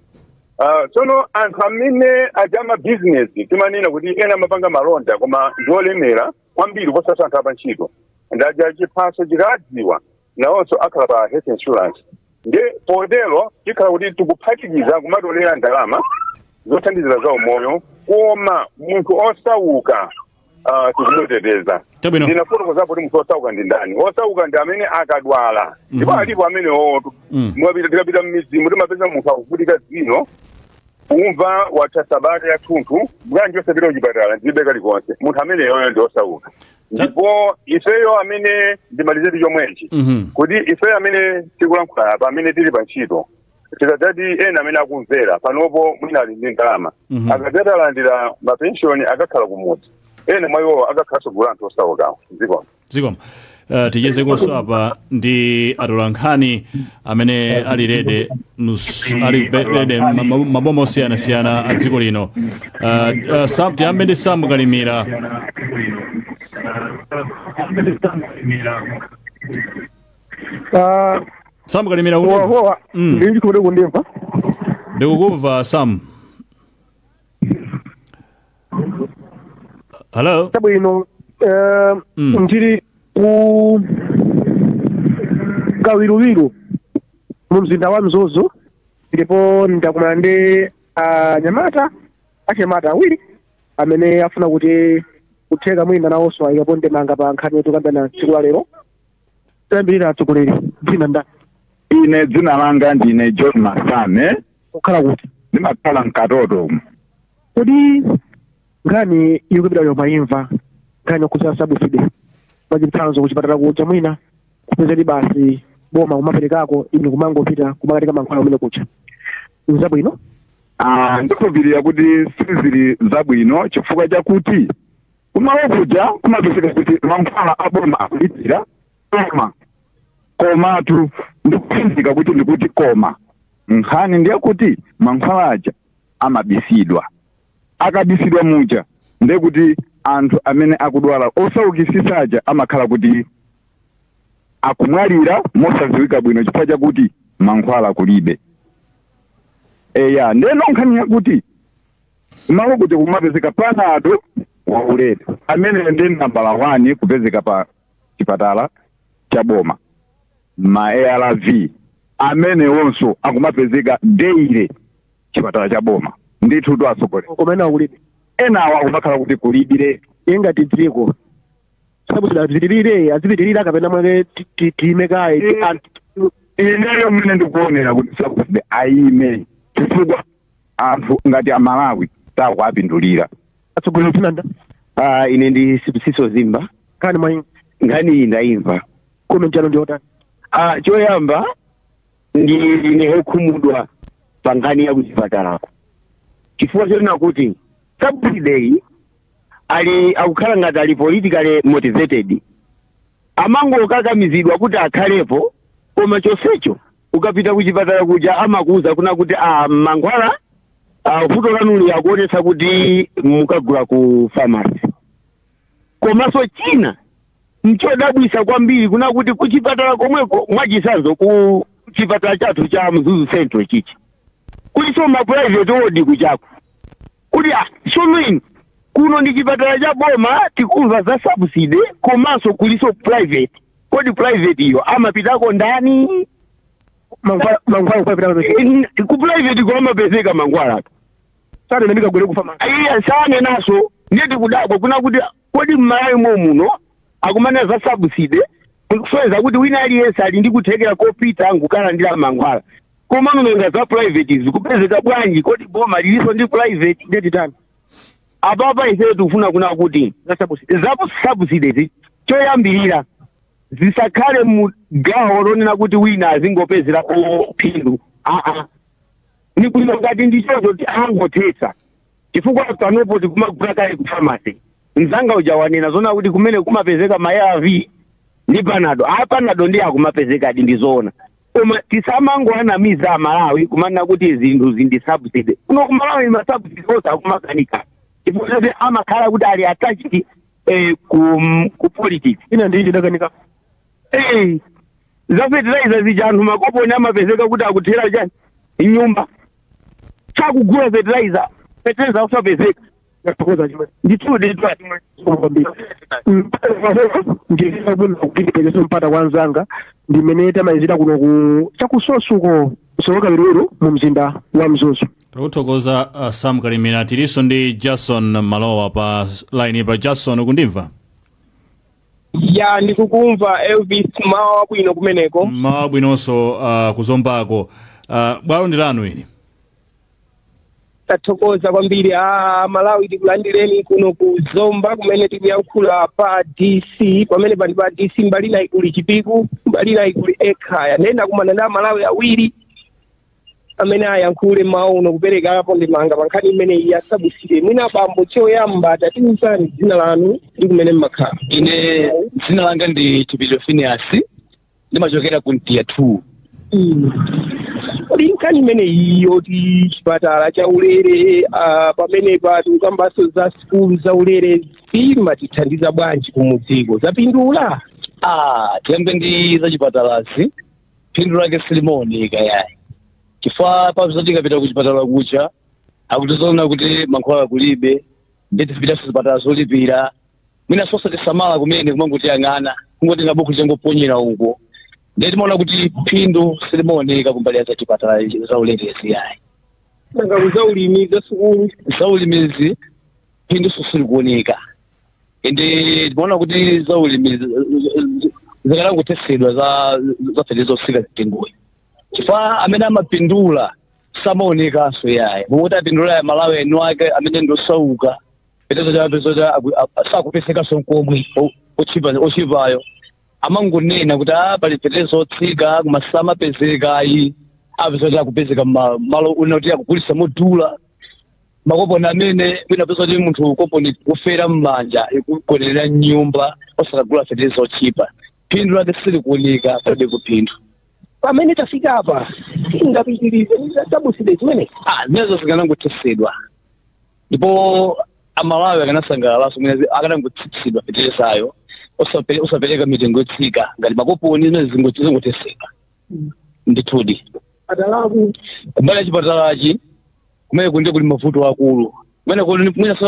Tsono anthu amene aja amabizinesi, timanena kuti ena amapanga malonda koma ndiolemera kwambiri kuposa anthu apa ntchito, ndaja chiphaso chikadziwa nawonso akhala pa health insurance. Ndiye potero tikhala kuti tikuphatikiza kumatolera ndalama zothandizira za umoyo, koma munthu osauka tikumuteteza. Chabwino. Ndinafotokozapo kuti munthu osauka ndi ndani. Osauka ndi amene akadwala, ndipo alipo amene oto mwapita, tikapita m'midzimu timapeza munthu akuvutika dzino, umva watha sabata yathunthu, bwanji osapita kuchipatala? Ndilibe kalikonse. Munthu ameneyoyo ndi osauka. Ndipo ifeyo amene ndimalizeti chomwechi, kuti ifeyo amene tikulankhula apa, amene tili pa ntchito, tikadzati ena amene akumvera panopo mwina ali ndi ndalama, akadzati alandira mapenshoni, akakhala kumudzi, ena mwa iwowo akakhalanso gulu anthu osaukawo dziko. Zikomo. Tichezekonso apa ndi atolankhani amene ali ready ali ready maboma osiyanasiyana a dziko lino. Sam, tiyambe ndi Sam Kalimira. Sam Kalimira, undimva? Wawa. Ndili kuti kundimva? Ndikukumva, Sam. Hello. Chabwino. Ndili ku Kawiruwiru mu mzinda wa Mzuzu, ndipo ndakumana ndi Anyamata, achinyamata awiri amene afuna kuti kutheka mwina nawonso ayikapo ndemanga pa nkhani yotikambirana tsiku la lero. Tayambirira atsogoleri, dzina ndani? Ine dzina langa ndine John Masane. Kukhala kuti? Ndimakhala mkatoto. Kodi nkhani ikupita mayimva, nkhani yokhudza subsidy, mwachitsanzo kuchipatala kuja mwina kupezeni basi boma kumaperekako, inu kumangopita kumakatenga mankhwala kumene kuja, nzabwino? Ah, ndikhulupirira kuti sizili zabwino, chifukwa chakuti kumalo kuja kumapezeka kuti mankhwala aboma akulipira, koma komatu ndikuphunzika kuti ndikuti koma nkhani ndiye kuti mankhwala aja amabisidwa. Akabisidwa muja, ndiye kuti anthu amene akudwala osaukitsitsa aja amakhala kuti akumwalira mosadziwika bwino chifukwa chakuti mankhwala kulibe. Eya, ndeno nkhani yakuti malo kuti kumapezeka Panado waulere amene ndi nambala 1 kupezeka pa chipatala cha boma, ma ARV amene wonso akumapezeka daily chipatala cha boma. Ndithu tu atsogoleri, Koma kulibe. Enawo akumakhala kuti kulibire. Ingati dziko subsidy azipitirire, azipitirira, kapena mwake tiyime kaye? Ineyo mmene ndikuonera kuti subsidy ayime, chifukwa anthu ngati Amalawi sakuapindulira. Atsogoleri, dzina nda? Ah, ine ndi Sibusiso Zimba. Nkhani mwayimva? Nkhani iyi ndayimva. Comment yanu ndiyotani? Ah, choyamba ndi ine okhumudwa pa nkhani ya kuchipatalako, chifukwa chonena kuti subsidy ali akukhala ngati ali politically motivated, amangokakamizidwa kuti akhalepo. Koma chonsecho ukapita kuchipatala kuja amakuuza kuna kuti ah, mankhwala, ah, vuto lanuli akuonetsa kuti mukagula ku pharmacy. Komanso china nchodabwisa kwambiri kuna kuti kuchipatala komweko, mwachitsanzo ku chipatala chathu cha Mzuzu Central chichi, kuliso ma private ward kuchako, kuti ah, sono inu kuno ndi chipatala cha boma, tikumva za subsidy, komanso kuliso private. Kodi private iyo amapitako ndani? Mankhwala kupita? Ku private ko amapezeka mankhwala. Sane ndikagwere kufa mankhwala. Iya, sane naso ndiye tikudabwa kuna kuti kodi m'Malawi muno akumana za subsidy, kusonyeza kuti wina aliyense ali ndi kuthekera kopita nkukalandira mankhwala, koma nonga za private zikupezeka bwanji? Kodi boma lilinso ndi private? Ndiye titani? Apapa ife tikufuna kuna kuti za subsidy, za subsidy choyambirira zisakhale mu gawo lonena kuti wina azingopezera phindu. Aa, ni bwino ngati ndichocho ti angothetsa, chifukwa panopo tikumagula kale ku pharmacy. Mzanga uja wanena zona kuti kumene kumapezeka ma ARV ndi Panado. A Panado ndi akumapezekadi, ndizoona, koma tisamangoanamiza Amalawi kumanena kuti zinthu zindi subsidy. Kuno kumalawi ma subsidy onse akumakanika chifukwa choti amakhala kuti ali attached ku politics. Ina ndi ndidakanika. Za fertilizer zija, anthu makoponi amapezeka kuti akuthera chani nyumba, sakugula fertilizer, fertilizer usapezeka. Ndathokoza chimwe. Ndithu, ndithu. Ndifuna kuti ndipezeso mpata kwa anzanga ndimene tamalizira kuno ku chakusosuko soloka Biruwiru mu mzinda wa Mzuzu. Takuthokoza, Sam Kalimira. Tilinso ndi Jason Malowa pa line pa. Jason, ukundimva? Ya, ndikukumva Elvis. Mawa wabwino kumeneko. Mawa bwinonso kuzombako. Bwalo ndi lanu ili. Tathokoza kwambiri. A Malawi, tikulandireni kuno ku Zomba kumene tikuyankhula pa DC. Pamene pali pa DC, mbali inayi kuli Chipiku, mbali inayi kuli Ekhaya. Ndenda kumana ndi Amalawi awiri amene ayankhule mawu uno kuperekapo ndemanga pa nkhani imeneyi ya subsidy. Mwina bambo, choyamba tatiuzani dzina lanu ndi kumene mmakhala. Ine dzina langa ndi Chipiliro Phineas, ndimachokera ku Mtiya 2. Kodi nkhani imeneyi yoti chipatala chaulere, pamenepa tikukambanso za sukulu zaulere, zimatithandiza bwanji kumudziko? Zapindula? Ah, tiyambe ndi zachipatalazi, phindu lake silimaoneka yayi, chifukwa pazo tikapita kuchipatala kucha akutizoona kuti mankhwala kulibe, ndi tizipitanso zipatala zolipira. Mwina sonse tisamala kumene kumangotiyang'ana, kungotenga buku changoponyera uko. Ndiye timaona kuti phindu silimaoneka kumbali ya zachipatala zaulerezi yayi. Nanga zaulimi, za sukulu? Zaulimizi phindu silikuoneka, ende timaona kuti zaulimi zikalangotesedwa za fetereza osika mtengoyi, chifukwa amene amapindula samaonekanso yayi. Momwe apindula ya Malawi enu ake amene ndosauka, fetereza sakupesekanso nkomwe ochipayo. Amangonena kuti a pali fetereza otsika, koma samapezeka ayi. Apeza akupezeka malo unoti akugulisa modula makoponi amene mwina pesa kuti munthu koponi kufera m'manja ikugonera nyumba osakagula fetereza ochipa. Phindu lake silikuoneka, palibe kuphindu. Pamene tafika apa tingapitirize subsidy zimene? Ah, zimenezo zikanangotesedwa, ndipo Amalawi akanasangalalaso mwina akanangotsitsidwa feterezayo, osapereka mitengo yotsika ngati makoponi, zimene zingotesedwa ndithudi. Patalaku? Kumbali ya chipatalachi, kumene kunde kuli mavuto akulu kumene kuli. Mwina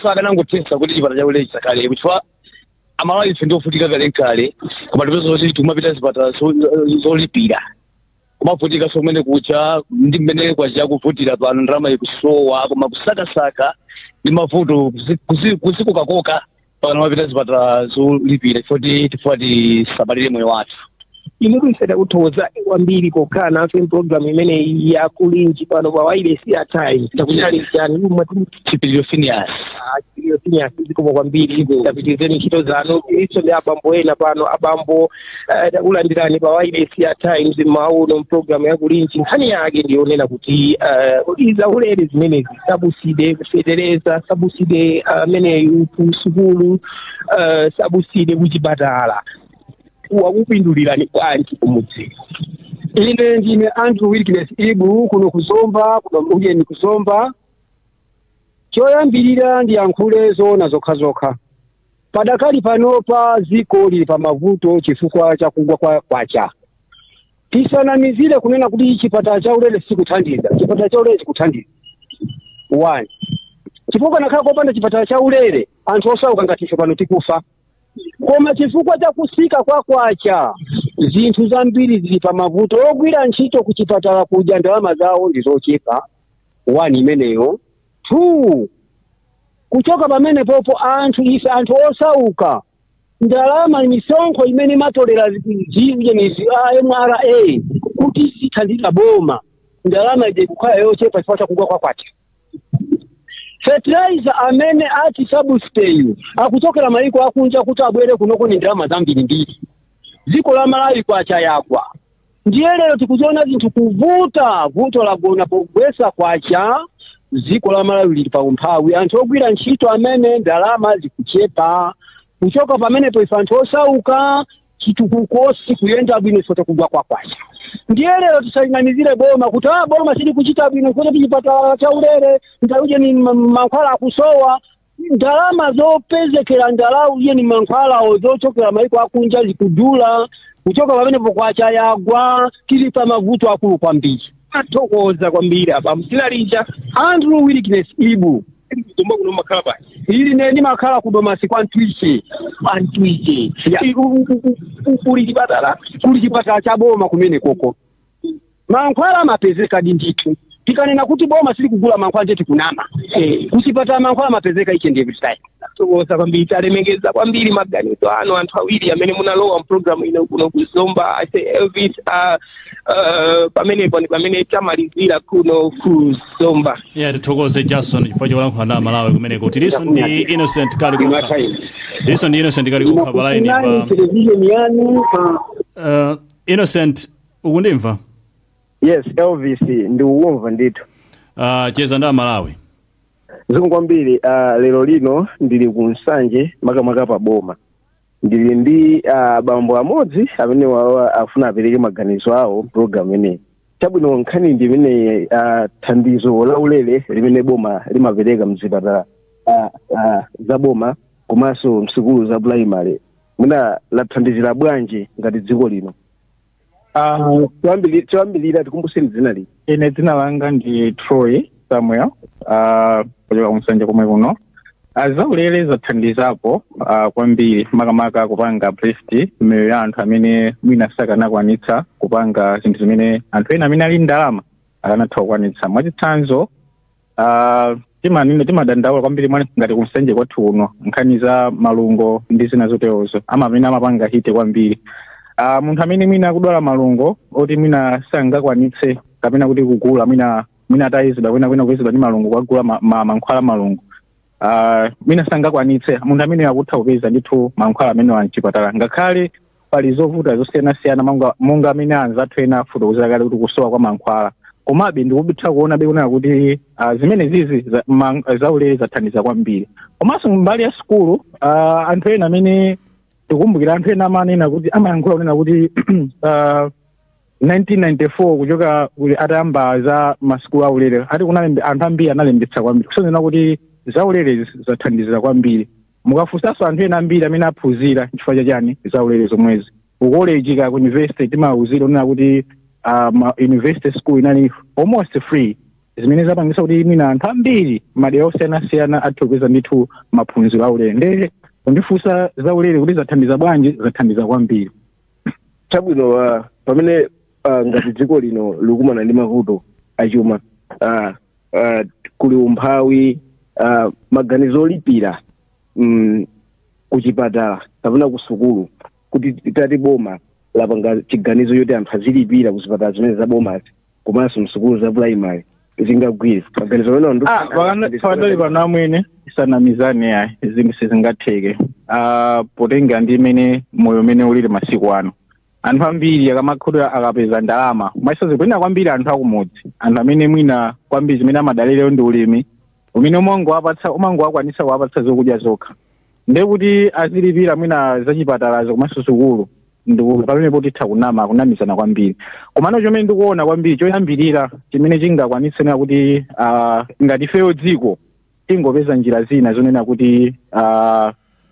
sa akanangotesa kuti chipatala chaulere chisakhale, chifukwa Amalawi ife ndiofutika kale, koma tipeza kuti tikumapita zipatala zolipira, kumavutika. So kumene kucha ndi mmene kwacha kuvutira pano, ndalama ikusowa, koma kusakasaka ndi mavuto kuzikukakoka pano mapita zipatala zolipira chifukwa tisamalire moyo wathu. Inu ife takuthokoza kwambiri pokhala nafe mpulogalamu imeneyi yakulinji pano pa wireless ya Times. Takuchalichani? Chipiliro Phineas. Chipiliro Phineas, zikomo kwambiri, tapitizeni ntchito zanu. Iso ndi abambo ena pano. Abambo, takulandirani pa wireless ya Times mauno mpulogalamu yakulinji. Nkhani yake ndiyonena kuti izaulere zimenezi, subsidy kufetereza, subsidy ameneyu ku sukulu, subsidy kuchipatala, wakupindulirani bwanji kumudzi? Ine ndine Andrew Wilkins Ibu, kuno kuzomba, kuno ujeni kuzomba. Choyambirira ndiyankhule zoona zokhazokha. Padakali panopa ziko lili pa mavuto chifukwa cha kugwa kwa kwacha. Tisanamizire kunena kuti chipatala cha ulere sikuthandiza. Chipatala cha ulere chikuthandiza one, chifukwa nakhala kopanda chipatala cha ulere anthu osauka ngati ife pano tikufa. Koma chifukwa cha kusika kwa kwacha, zinthu zambiri zili pa mavuto. Ogwira ntchito ku chipatala kuja ndalama zawo ndi zochepa, one imeneyo. Two, kuchoka pamene popo, anthu ife anthu osauka, ndalama, misonkho imene imatolera ziyenizi MRA kuti zithandiza boma, ndalama ije kukhala yochepa chifukwa cha kugwa kwa kwacha. Fertilizer amene ati subsidy akuchokera maiko akunja, kuti abwere kunoko ni ndalama zambirimbiri. Dziko la Malawi kwacha yagwa, ndiye lero tikuziona zinthu kuvuta. Vuto lagona pogwesa kwacha. Dziko la Malawi lili pa umphawi, anthu ogwira ntchito amene ndalama zikuchepa. Kuchoka pamenepo, ife anthu osauka, chitukuko sikuyenda bwino chifukwa chakugwa kwa kwacha. Ndiye lero tisalinganizire boma kuti ah, boma sili kuchita bwino kuti chipatala cha ulere ndauje ni mankhwala akusowa. Ndalama zopezekera ndalawu iye ni mankhwalawo zochokera maiko akunja zikudula. Kuchoka pamenepo, kwacha yagwa, tili pa mavuto akulu kwambiri. Athokoza kwambiri apa. Msilalicha? Andrew Wilkins Ibu. Kuzomba kuno makhala bwanji? Ili ne ndimakhala ku Domasi kwa Ntwiche. Kwa Ntwiche? Yeah. Kuli chipatala? Kuli chipatala cha boma kumene koko, mankhwala amapezeka di ndithu. Tikanena kuti boma sili kugula mankhwala, ndiye tikunama. Kuchipatala mankhwala amapezeka each and every time. Tathokoza kwambiri, talemekeza kwambiri maganizo anu anthu awiri amene munalowa mpulogalamu ino kuno kuzomba. Ase Elvis, pamenepo ndi pamene tamalizira kuno kuzomba. Yeah, tithokoze Jason chifukwa cholankhula na Malawi kumeneko. Tilinso ndi Innocent Kalikokha, tilinso ndi Innocent Kalikokha pa line pa Television yanu. Innocent, ukundimva? Yes, Elvis, ndikukumva ndithu. Cheza ndi Malawi. Zikomo kwambiri. Lero lino ndili ku Nsanje, makamaka pa boma. Ndili ndi bambo amodzi amene wawa afuna apereke maganizo awo program imeneyi. Chabwino, nkhani ndi imene thandizo la ulere limene boma limapereka mzipatala za boma komanso msukulu za primary, mwina lathandizira bwanji ngati dziko lino? Choyambirira tikumbuseni dzina lino. Ine dzina langa ndi Troy Samuel, kuchoka kuMsanje komwe kuno. Zaulere zathandizapo kwambiri, makamaka kupanga uplift miyoyo ya anthu amene mwina sakanakwanitsa kupanga zinthu zimene anthu ena amene ali ndalama. Akanatha kukwanitsa. Mwachitsanzo, timanene timadandaula kwambiri ngati kuNsanje kwathu kuno, nkhani za malungo ndi zina zoterozo amene amapanga hit kwambiri. Munthu amene mwina akudwala malungo oti mwina sangakwanitse kapena kuti kugula, mwina atayizidwa kwina kuyizidwa ndi malungo kukagula mankhwala malungo, mwina sangakwanitse, munthu amene akutha kupeza ndithu mankhwala amene mchipatala, ngakhale pali zovuta zosiyanasiyana monga amene anzathu ena afotokozera kale kuti kusowa kwa mankhwala. Komabe ndikutha kuona be kunena kuti zimene zizi zaulere zathandiza kwambiri. Komanso mbali ya sukulu, anthu ena amene tikumbukira, anthu ena amanena kuti amayankhula kunena kuti 1994 kuchoka kuli atayamba za masukulu aulere, ati kunalembe anthu ambiri analembetsa kwambiri, kusonyeza kuti zaulere zathandizira kwambiri. Mukafunsanso anthu ena ambiri amene aphunzira chifukwa chachani zaulere zomwezi, ku college ka ku university timawuzira kunena kuti university school inali almost free, zimene zapangisa kuti mwina anthu ambiri madera osiyanasiyana athe kupeza ndithu maphunziro aulere. Nde kundifunsa zaulere kuti zathandiza bwanji, zathandiza kwambiri. Chabwino, pamene ngati dziko lino likumana ndi mavuto achuma, kuli umphawi, maganizo olipira kuchipatala kapena ku sukulu, kuti tati boma lapanga chiganizo choti anthu azilipira kuzipatala zimene za bomazi komanso msukulu za primary, zingagwire maganizo amene? Pakadali pano amwene, isanamizane, yayi, zinthu sizingatheke. Potenga ndi imene moyo umene ulili masiku ano, anthu ambiri akamakhuta akapeza ndalama, mwachisanzo kwina kwambiri anthu akumudzi, anthu amene mwina kwambiri zimene amadalira ndi ulimi umene umangowapatsa, umangowakwanitsa kuwapatsa zokudya zokha, ndiye kuti azilipira mwina zachipatalazo komanso sukulu, ndiku pamenepo titha kunama, kunamizana kwambiri. Komano chomene ndikuona kwambiri choyambirira chimene chingakwanitse nena kuti ngati ifeyo dziko tingopeza njira zina zonena kuti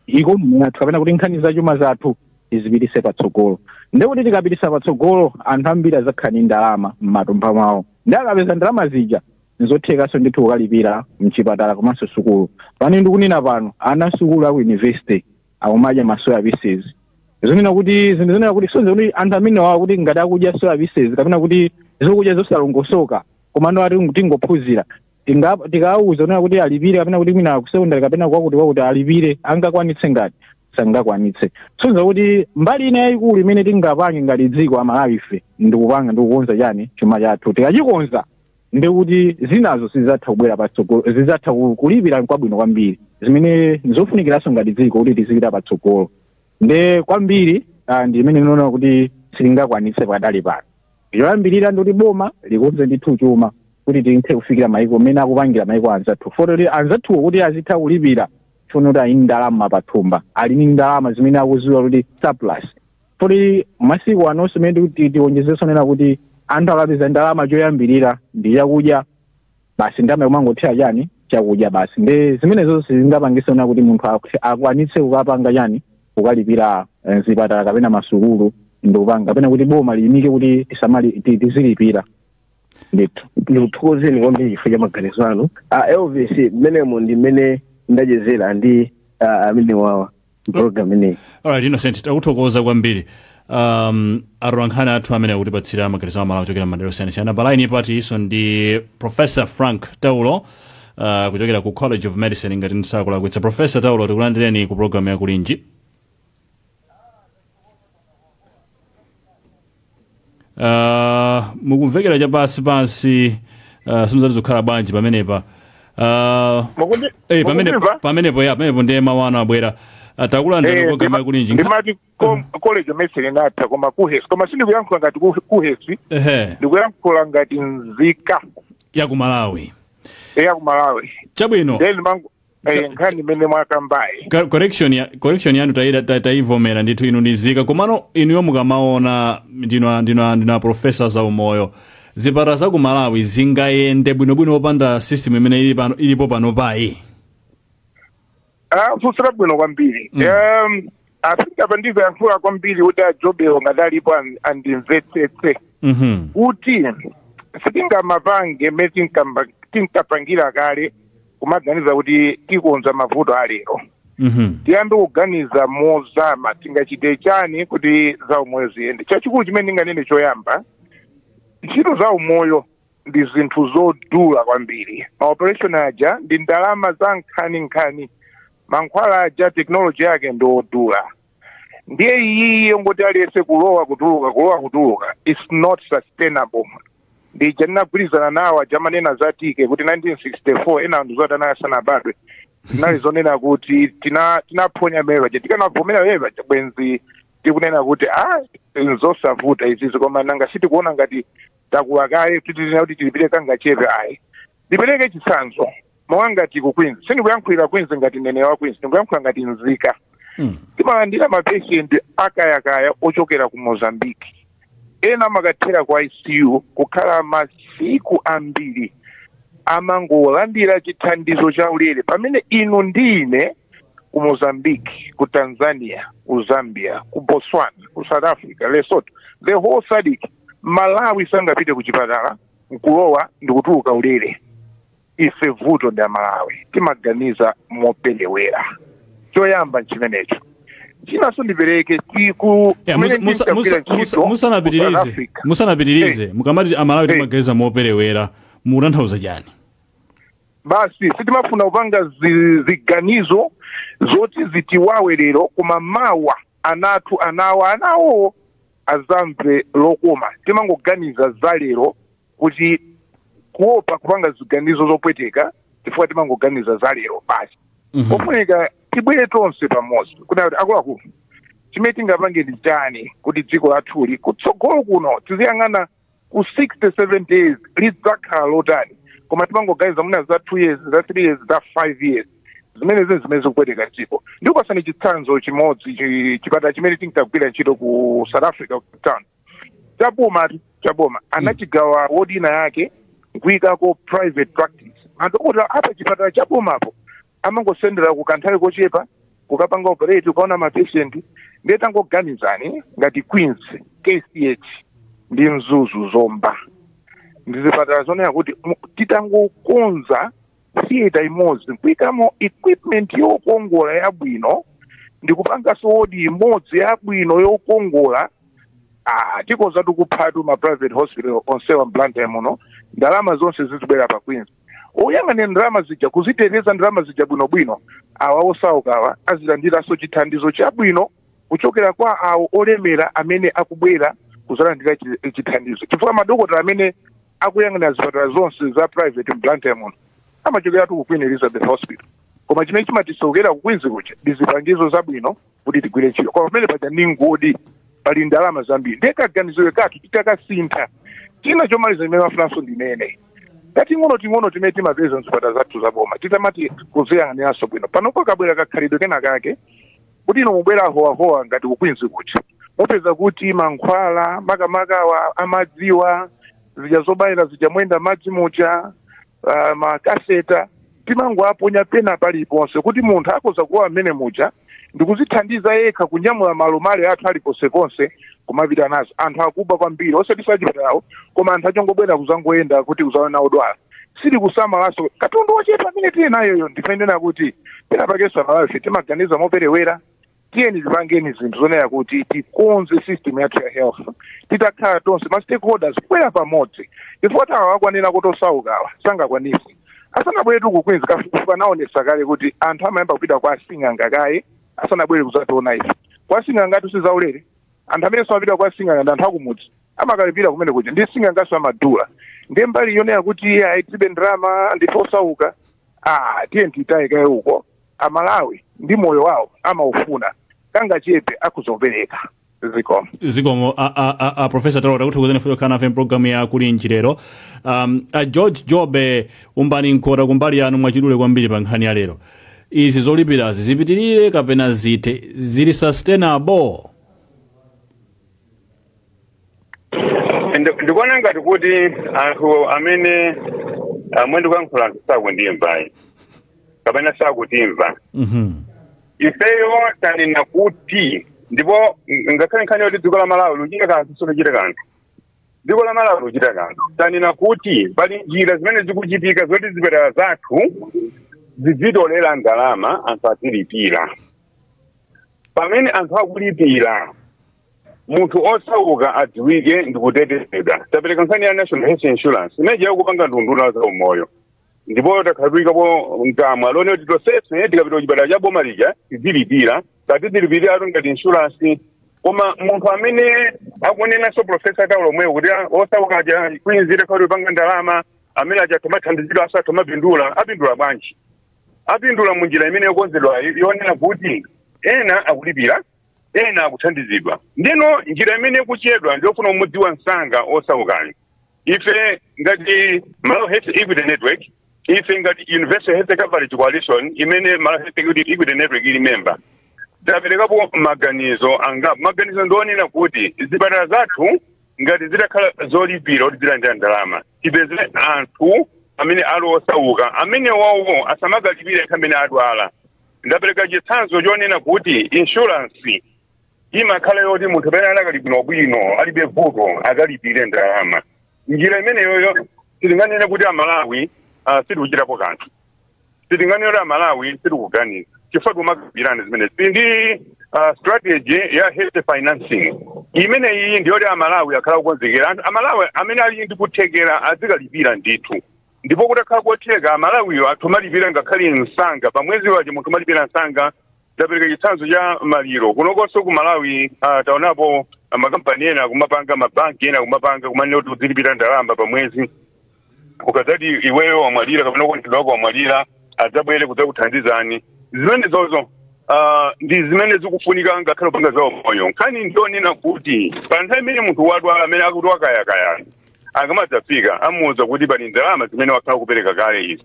economy yathu kapena kuti nkhani zachuma zathu tizipitise patsogolo, ndiye kuti tikapitisa patsogolo anthu ambiri azakhala ndi ndalama m'matumba mwawo, ndi akapeza ndalama zija nzothekanso ndithu kukalipira mchipatala komanso sukulu. Pano ndikunena pano, ana sukulu aku university akumadya ma soya pieces, zonena kuti zinthu zonena kuti sonze kuti anthu amene wawa kuti ngati akudya soya pieces kapena kuti zokudya zosalongosoka, komano ati tingophunzira, tikawuza kunena kuti alipire kapena kuti mwina ku secondary kapena kwakuti kwakuti alipire, angakwanitse? Ngati sangakwanitse. Sonza kuti mbali ina yayikulu imene tingapange ngati dziko amalawi ife ndikupanga ndikukonza chani? Chuma chathu. Tikachikonza ndikuti zinazo sizatha kubwera patsogolo, zizatha kulipira kwabwino kwambiri, zimene nzofunikiranso ngati dziko kuti tizipita patsogolo. Nde kwambiri ndi imene ndinaona kuti silingakwanitse pakadali pano. Choyambirira ndikuti boma likonze ndithu chuma kuti tithe kufikira maiko mmene akupangira maiko anzathu, foto kuti anzathuwo kuti azitha kulipira chifuna kuti ali ndi ndalama pathumba, ali ndi ndalama zimene akuziwa kuti surplus. Poti masiku anonso mmene tionjezeso nena kuti anthu akapeza ndalama choyambirira ndi chakudya basi, ndalama kumangothera chani? Chakudya basi. Nde zimene zonse zingapangise ona kuti munthu akwanitse kukapanga chani? Kukalipira zipatala kapena masukulu, ndikupanga kapena kuti boma liyimike kuti tisamali tizilipira ndithu. Ndikuthokozeni kwambiri chifukwa cha maganizo anu. Elvis, mmenemo ndi mmene ndachezera ndi amene wawa program ineyi. Alright, Innocent, takuthokoza kwambiri. Atolankhani athu amene akutipatsira maganizo amalawi kuchokera madera osiyanasiyana. Pa line pati iso ndi Professor Frank Taulo kuchokera ku College of Medicine, ngati ndisakulakwitsa. Professor Taulo, tikulandireni ku program ya Kulinji. Mukumvekera chapansi pansi, simuzati zikukhala bwanji pamenepa? Mukundimva? Pamenepo ya pamenepo ndiye mawu anu abwera. Takulandirani program ya Kulinji. Ndimati College of Medicine inatha, koma KUHeS, koma sindikuyankhula ngati KUHeS, ndikuyankhula ngati nzika ya ku Malawi. Ya ku Malawi. Chabwino. Then nkhani imene mwakambayi. Correction yanu taivomera ndithu, inu ndi nzika. Komano inuyo mukamaona, ndinu professor za umoyo, zipatala za ku Malawi zingayende bwinobwino popanda system imene ili pano, ilipo pano payi? Ah, funso labwino kwambiri. I think apa ndizoyankhula kwambiri kuti ajobewo ngati alipo andimvetsetse kuti sitingamapange mmene tinkapangira kale, kumaganiza kuti tikonza mavuto alero. Tiyambe kuganiza mozama, tingachite chani kuti za umoyo ziyende. Chachikulu chimene ndinganene choyamba, ntchito za umoyo Ndi zinthu zodula kwambiri. Maoperation aja ndi ndalama za nkhaninkhani, mankhwala aja technology yake ndi odula. Ndiye iyiyi yongoti aliyense kulowa kutuluka, kulowa kutuluka, it's not sustainable. Ndija ndinagwirizana nawo aja amanena za tike kuti 1964 ena anthu zoti anali asanabadwe, zinali zonena kuti tinaphonya mene paja. Tikanavomera mene paja, bwenzi tikunena kuti ah, nzosavuta izizi, koma nanga sitikuona ngati takula kaye titinena kuti tilipire kangachepe. Ayi, ndipereke chitsanzo monga ngati ku Queens. Sindikuyankhulira Queens ngati mneneri wa Queens, ndikuyankhula ngati nzika. Timalandira mapatient akayakaya ochokera ku Mozambique. Ena amakathera ku ICU kukhala masiku ambiri, amangolandira chithandizo cha ulere, pamene inu ndi ine ku Mozambique, ku Tanzania, ku Zambia, ku Botswana, ku South Africa, Lesotho, the whole SADC, Malawi, sangapite ku chipatala nkulowa ndikutuluka ulere. Ife vuto ndi Amalawi timaganiza moperewera. Choyamba nchimenecho. Chinanso ndipereke tiku Yeah, kumene ndinkagwira ntchito ku South musanapitirize, Africa. musanapitirize, mukamati Amalawi timaganiza moperewera, mukutanthauza chani? Basi, sitimafuna kupanga ziganizo zoti zitiwawe lero, koma mawa anathu, anawo, anawo azamve lokoma. Timangoganiza za lero kuti kuopa kupanga ziganizo zopweteka, chifukwa timangoganiza za lero basi. Pofunika tibwere tonse pamodzi kuti akuluakulu, chimene tingapange ndi chani kuti dziko lathuli kutsogolo kuno, tiziyang'ana ku 67 days, lidzakhala lotani? Koma timangoganiza muna za 2 years, za 3 years, za 5 years, zimene zini zimene zikupweteka dziko. Ndikupasani chitsanzo chimodzi, chipatala chimene tinkagwira ntchito ku South Africa, ku Cape Town, chaboma, chaboma, anachigawa wodi ina yake nkuyikako private practice. Madokotala apa chipatala chabomapo amangosendera ku kanthawi kochepa kukapanga operate, ukaona mapatient. Ndiye tangoganizani ngati Queens, KCH ndi Mzuzu, Zomba, ndi zipatala zonena kuti titangokonza theatre imodzi, nkuyikamo equipment yokongola yabwino, ndikupanganso wodi imodzi yabwino yokongola, ah, tikoza tikuphatu ma private hospital onsewa m'Blantyre muno. Ndalama zonse zizibwera pa Queens, oyang'anira ndalama zija, kuziteteza ndalama zija bwinobwino. Awa osaukawa azilandiranso chithandizo chabwino kuchokera kwa awo olemera amene akubwera kuzalandira chithandizo, chifukwa madokotala amene akuyang'anira zipatala zonse za private m'Blantyre muno amachokeratu ku Queen Elizabeth Hospital. Koma chimene chimatisokera ku Queens kuja ndi zipangizo zabwino kuti tigwire ntchito. Koma pamene paja ndi ngodi, pali ndalama zambiri. Ndiye kaganizidwe kathu titakasintha. China chomaliza chimene mafunanso ndinene, tating'ono ting'ono timene timapeza mzipatala zathu zaboma, titamati kuziyang'aniranso bwino. Panopo kabwera kakhalidwe kena kake kuti ino mubwera howahowa ngati ku Queens kuja, mupeza kuti mankhwala makamakawa amadziwa zija zobayira zija, mwenda madzi muja, makaseta, timangoaponya pena paliponse, kuti munthu akhoza kuwa mmene muja ndikuzithandiza yekha, kunyamula malumale athu ali ponseponse kumapita nazo. Anthu akuba kwambiri, osati sachipatalawo, koma anthu achongobwera kuzangoyenda kuti kuzaona odwala, sili kusamalaso katundu wochepa amene tili nayoyo. Ndifenena kuti pena pakenso Amalawi timaganiza moperewera. Tiyeni tipangeni zinthu zonena kuti tikonze system yathu ya health. Titakhala tonse ma stakeholders kubwera pamodzi, chifukwa tawa akwanena kuti osaukawa sangakwanisi. Asanabwere ku Queens, kafukufuku anaonesa kale kuti anthu amayamba kupita kwa asing'anga kaye asanabwere kuzationa ife. Kwa asing'anga tu sizaulere. Anthu amene samapita kwa asing'anga ndi anthu akumudzi, amakalipira kumene kuja, ndi sing'angaso amadula. Ndiye mbali yonena kuti ayi, tilibe ndalama, ndife osauka, ah, tiye titaye kaye uko. Amalawi ndi moyo wawo amaufuna, kangachepe akuzopereka. Zikomo. Zikomo a Professor Talo, takuthokozani fuyo kukhala nafe mpulogalamu ya Kulinji lero. A George Jobe, umbani mkota kumbali yanu mwachidule kwambiri pa nkhani ya lero. Izi zolipirazi zipitirire kapena zithe? Zili sustainable? Ndikuona ngati kuti anthu amene amwe ndikuyankhula, anthu sakundimva kapena sakutimva. Ifeyo tanena kuti, ndipo ngakhale nkhani yoti dziko la Malawi luchita kanthu, siluchita kanthu, dziko la Malawi luchita kanthu. Tanena kuti pali njira zimene zikuchitika zoti zipatala zathu zizitolera ndalama, anthu azilipira. Pamene anthu akulipira, Munthu osauka adziwike ndikutetezedwa. Tapereka nkhani ya National Health Insurance imene yakupanga nduna za umoyo, ndipo takhalikapo mkamwa lone kuti tonsefe tikapita kuchipatala cha boma lija tizilipira, katizilipira ngati insurance. Koma munthu amene akunenanso Professor Taulo omweyo kuti osauka aja kwinzire khati upanga ndalama amene aja tomathandizidwa asathu apindula bwanji? Apindula munjira imene yokonzedwa yonena kuti ena akulipira, ena akuthandizidwa. Ndino njira imene ikuchedwa ndiyofuna kumudziwa msanga osaukayo. Ife ngati Malawi Health Equity Network, ife ngati Universal Health Coverage Coalition imene Malawi Health Equity Network ili member, taperekapo maganizo angapo. Maganizo ndionena kuti zipatala zathu ngati zitakhala zolipira kuti zilandira ndalama, tipeze anthu amene ali osauka amene wawo asamakalipire amene adwala. Ndapereka chitsanzo chonena kuti insurance imakhala yoti munthu amene anakali bwinobwino, alibe vuto, akalipire ndalama. Njira imeneyoyo sitinganene kuti Amalawi sitikuchitapo kanthu, sitinganene kuti Amalawi sitikuganiza, chifukwa timakambirana zimene ndi strategy ya health financing imene iyi ndiyoti Amalawi akhala kukonzekera. Anthu Amalawi amene ali ndi kuthekera azikalipira ndithu, ndipo kutakhala kotheka Amalawiyo athu malipira ngakhale msanga pa mwezi wache munthu malipira msanga. Tapereka chitsanzo cha maliro kunokonso ku Malawi. Taonapo makampani ena kumapanga, mabanki ena kumapanga kumanena kuti uzilipira ndalama pa mwezi, ukadzati iweyo wamwalira kapena ukondedwa wako wamwalira, adzabwere kudzakuthandizani. Zimene zozo ndi zimene zikufunika ngakhale kupanga zawo moyo. Nkhani ndionena kuti pa nthawi imene munthu wadwala amene akuti wakayakaya akamadzafika, amuwuza kuti pali ndalama zimene wakhala kupereka kale izi,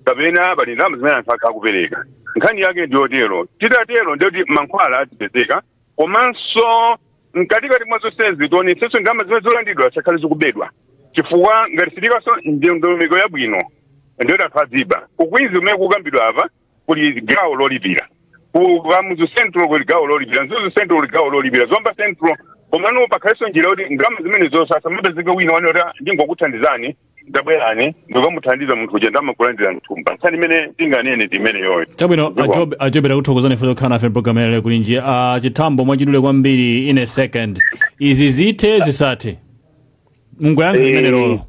kapena pali ndalama zimene anthu akhala kupereka. Nkhani yake ndiyotero. Titatero ndiyoti mankhwala azipezeka, komanso mkatikati mwa zonsezi tionetsetso ndalama zimene zolandidwa zisakhale zikubedwa, chifukwa ngati sitikaso ndondomeko yabwino ndiyoti anthu aziba. Kukwizi kumene kukambidwa apa kuli gawo lolipira, ku Kamuzu Central kuli gawo lolipira, Mzuzu Central kuli gawo lolipira, Zomba Central. Komano pakhalenso njira yoti ndalama zimene zonse asamapezeke wina wane kuti ndingokuthandizani, ndabwerani ndikamuthandiza munthu uja ndamakulandira mthumba. Nkhani imene tinganene ndi imene yoyo. Chabwino, ajobe, takuthokozani ife zokhala nafe mpulogalamu ya Kulinji. Chitambo, mwachidule kwambiri, in a second, izi zithe zisathe? Mungoyankha limene lolo.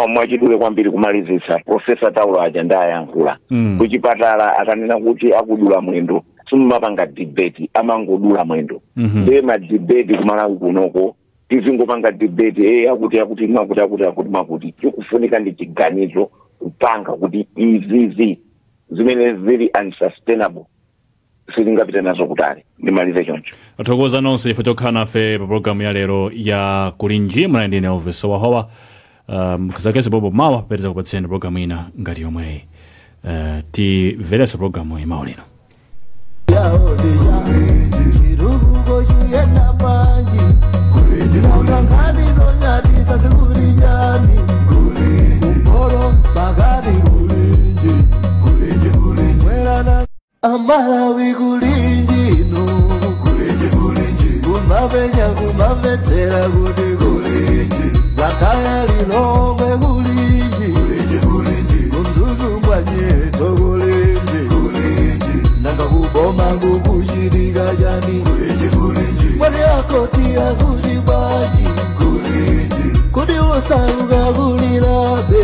Mwachidule kwambiri kumalizitsa, Professor Taulo aja ndayankhula. Kuchipatala akanena kuti akudula mwendo, simumapanga debate, amangodula mwendo. Ndiye ma debate kumalawi kunoko tizingopanga debate akuti akuti mwakuti akuti akuti mwakuti. Chikufunika ndi chiganizo kupanga kuti izizi zimene zili unsustainable sitingapite nazo kutali. Ndimalize choncho. Athokoza nonse ife tokhala nafe pa programu ya lero ya Kulinji. Muli ndine Elvis Wahowa. Mkazakese bobo mawa peteza kupatseni programu ina ngati yomweyi. Timverenso programu iyi mawa lino. Chirugo chuyena panji nkhani zonyadisa zikulijani kumporo pakati mwerana Amalawi kulinji ino kumapenya kumamvetsera kuti kulinji Blantyre, Lilongwe kulinji, kumzuzu mwanyeto kulinji, nanga kuboma kukuchitika chani? Mwani akoti akuti bwanji kuti usauka kulilabe?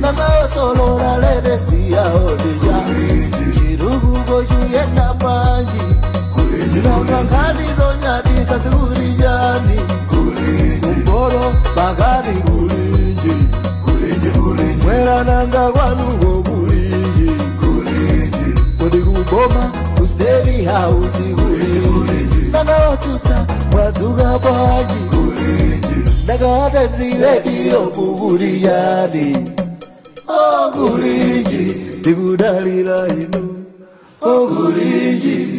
Nanga osolola latest yawo ndija chirukuko chuyenda panji nanga nkhani zonyadisa zikulijani kumporo pakati mwerananga kwanuko kulinji kuti kuboma ku State House kulinji nanga watsutsa mwadzuka bwanji nanga Times Radio kukuliyani? Oh, kulinji tikudalira inu. Oh, kulinji.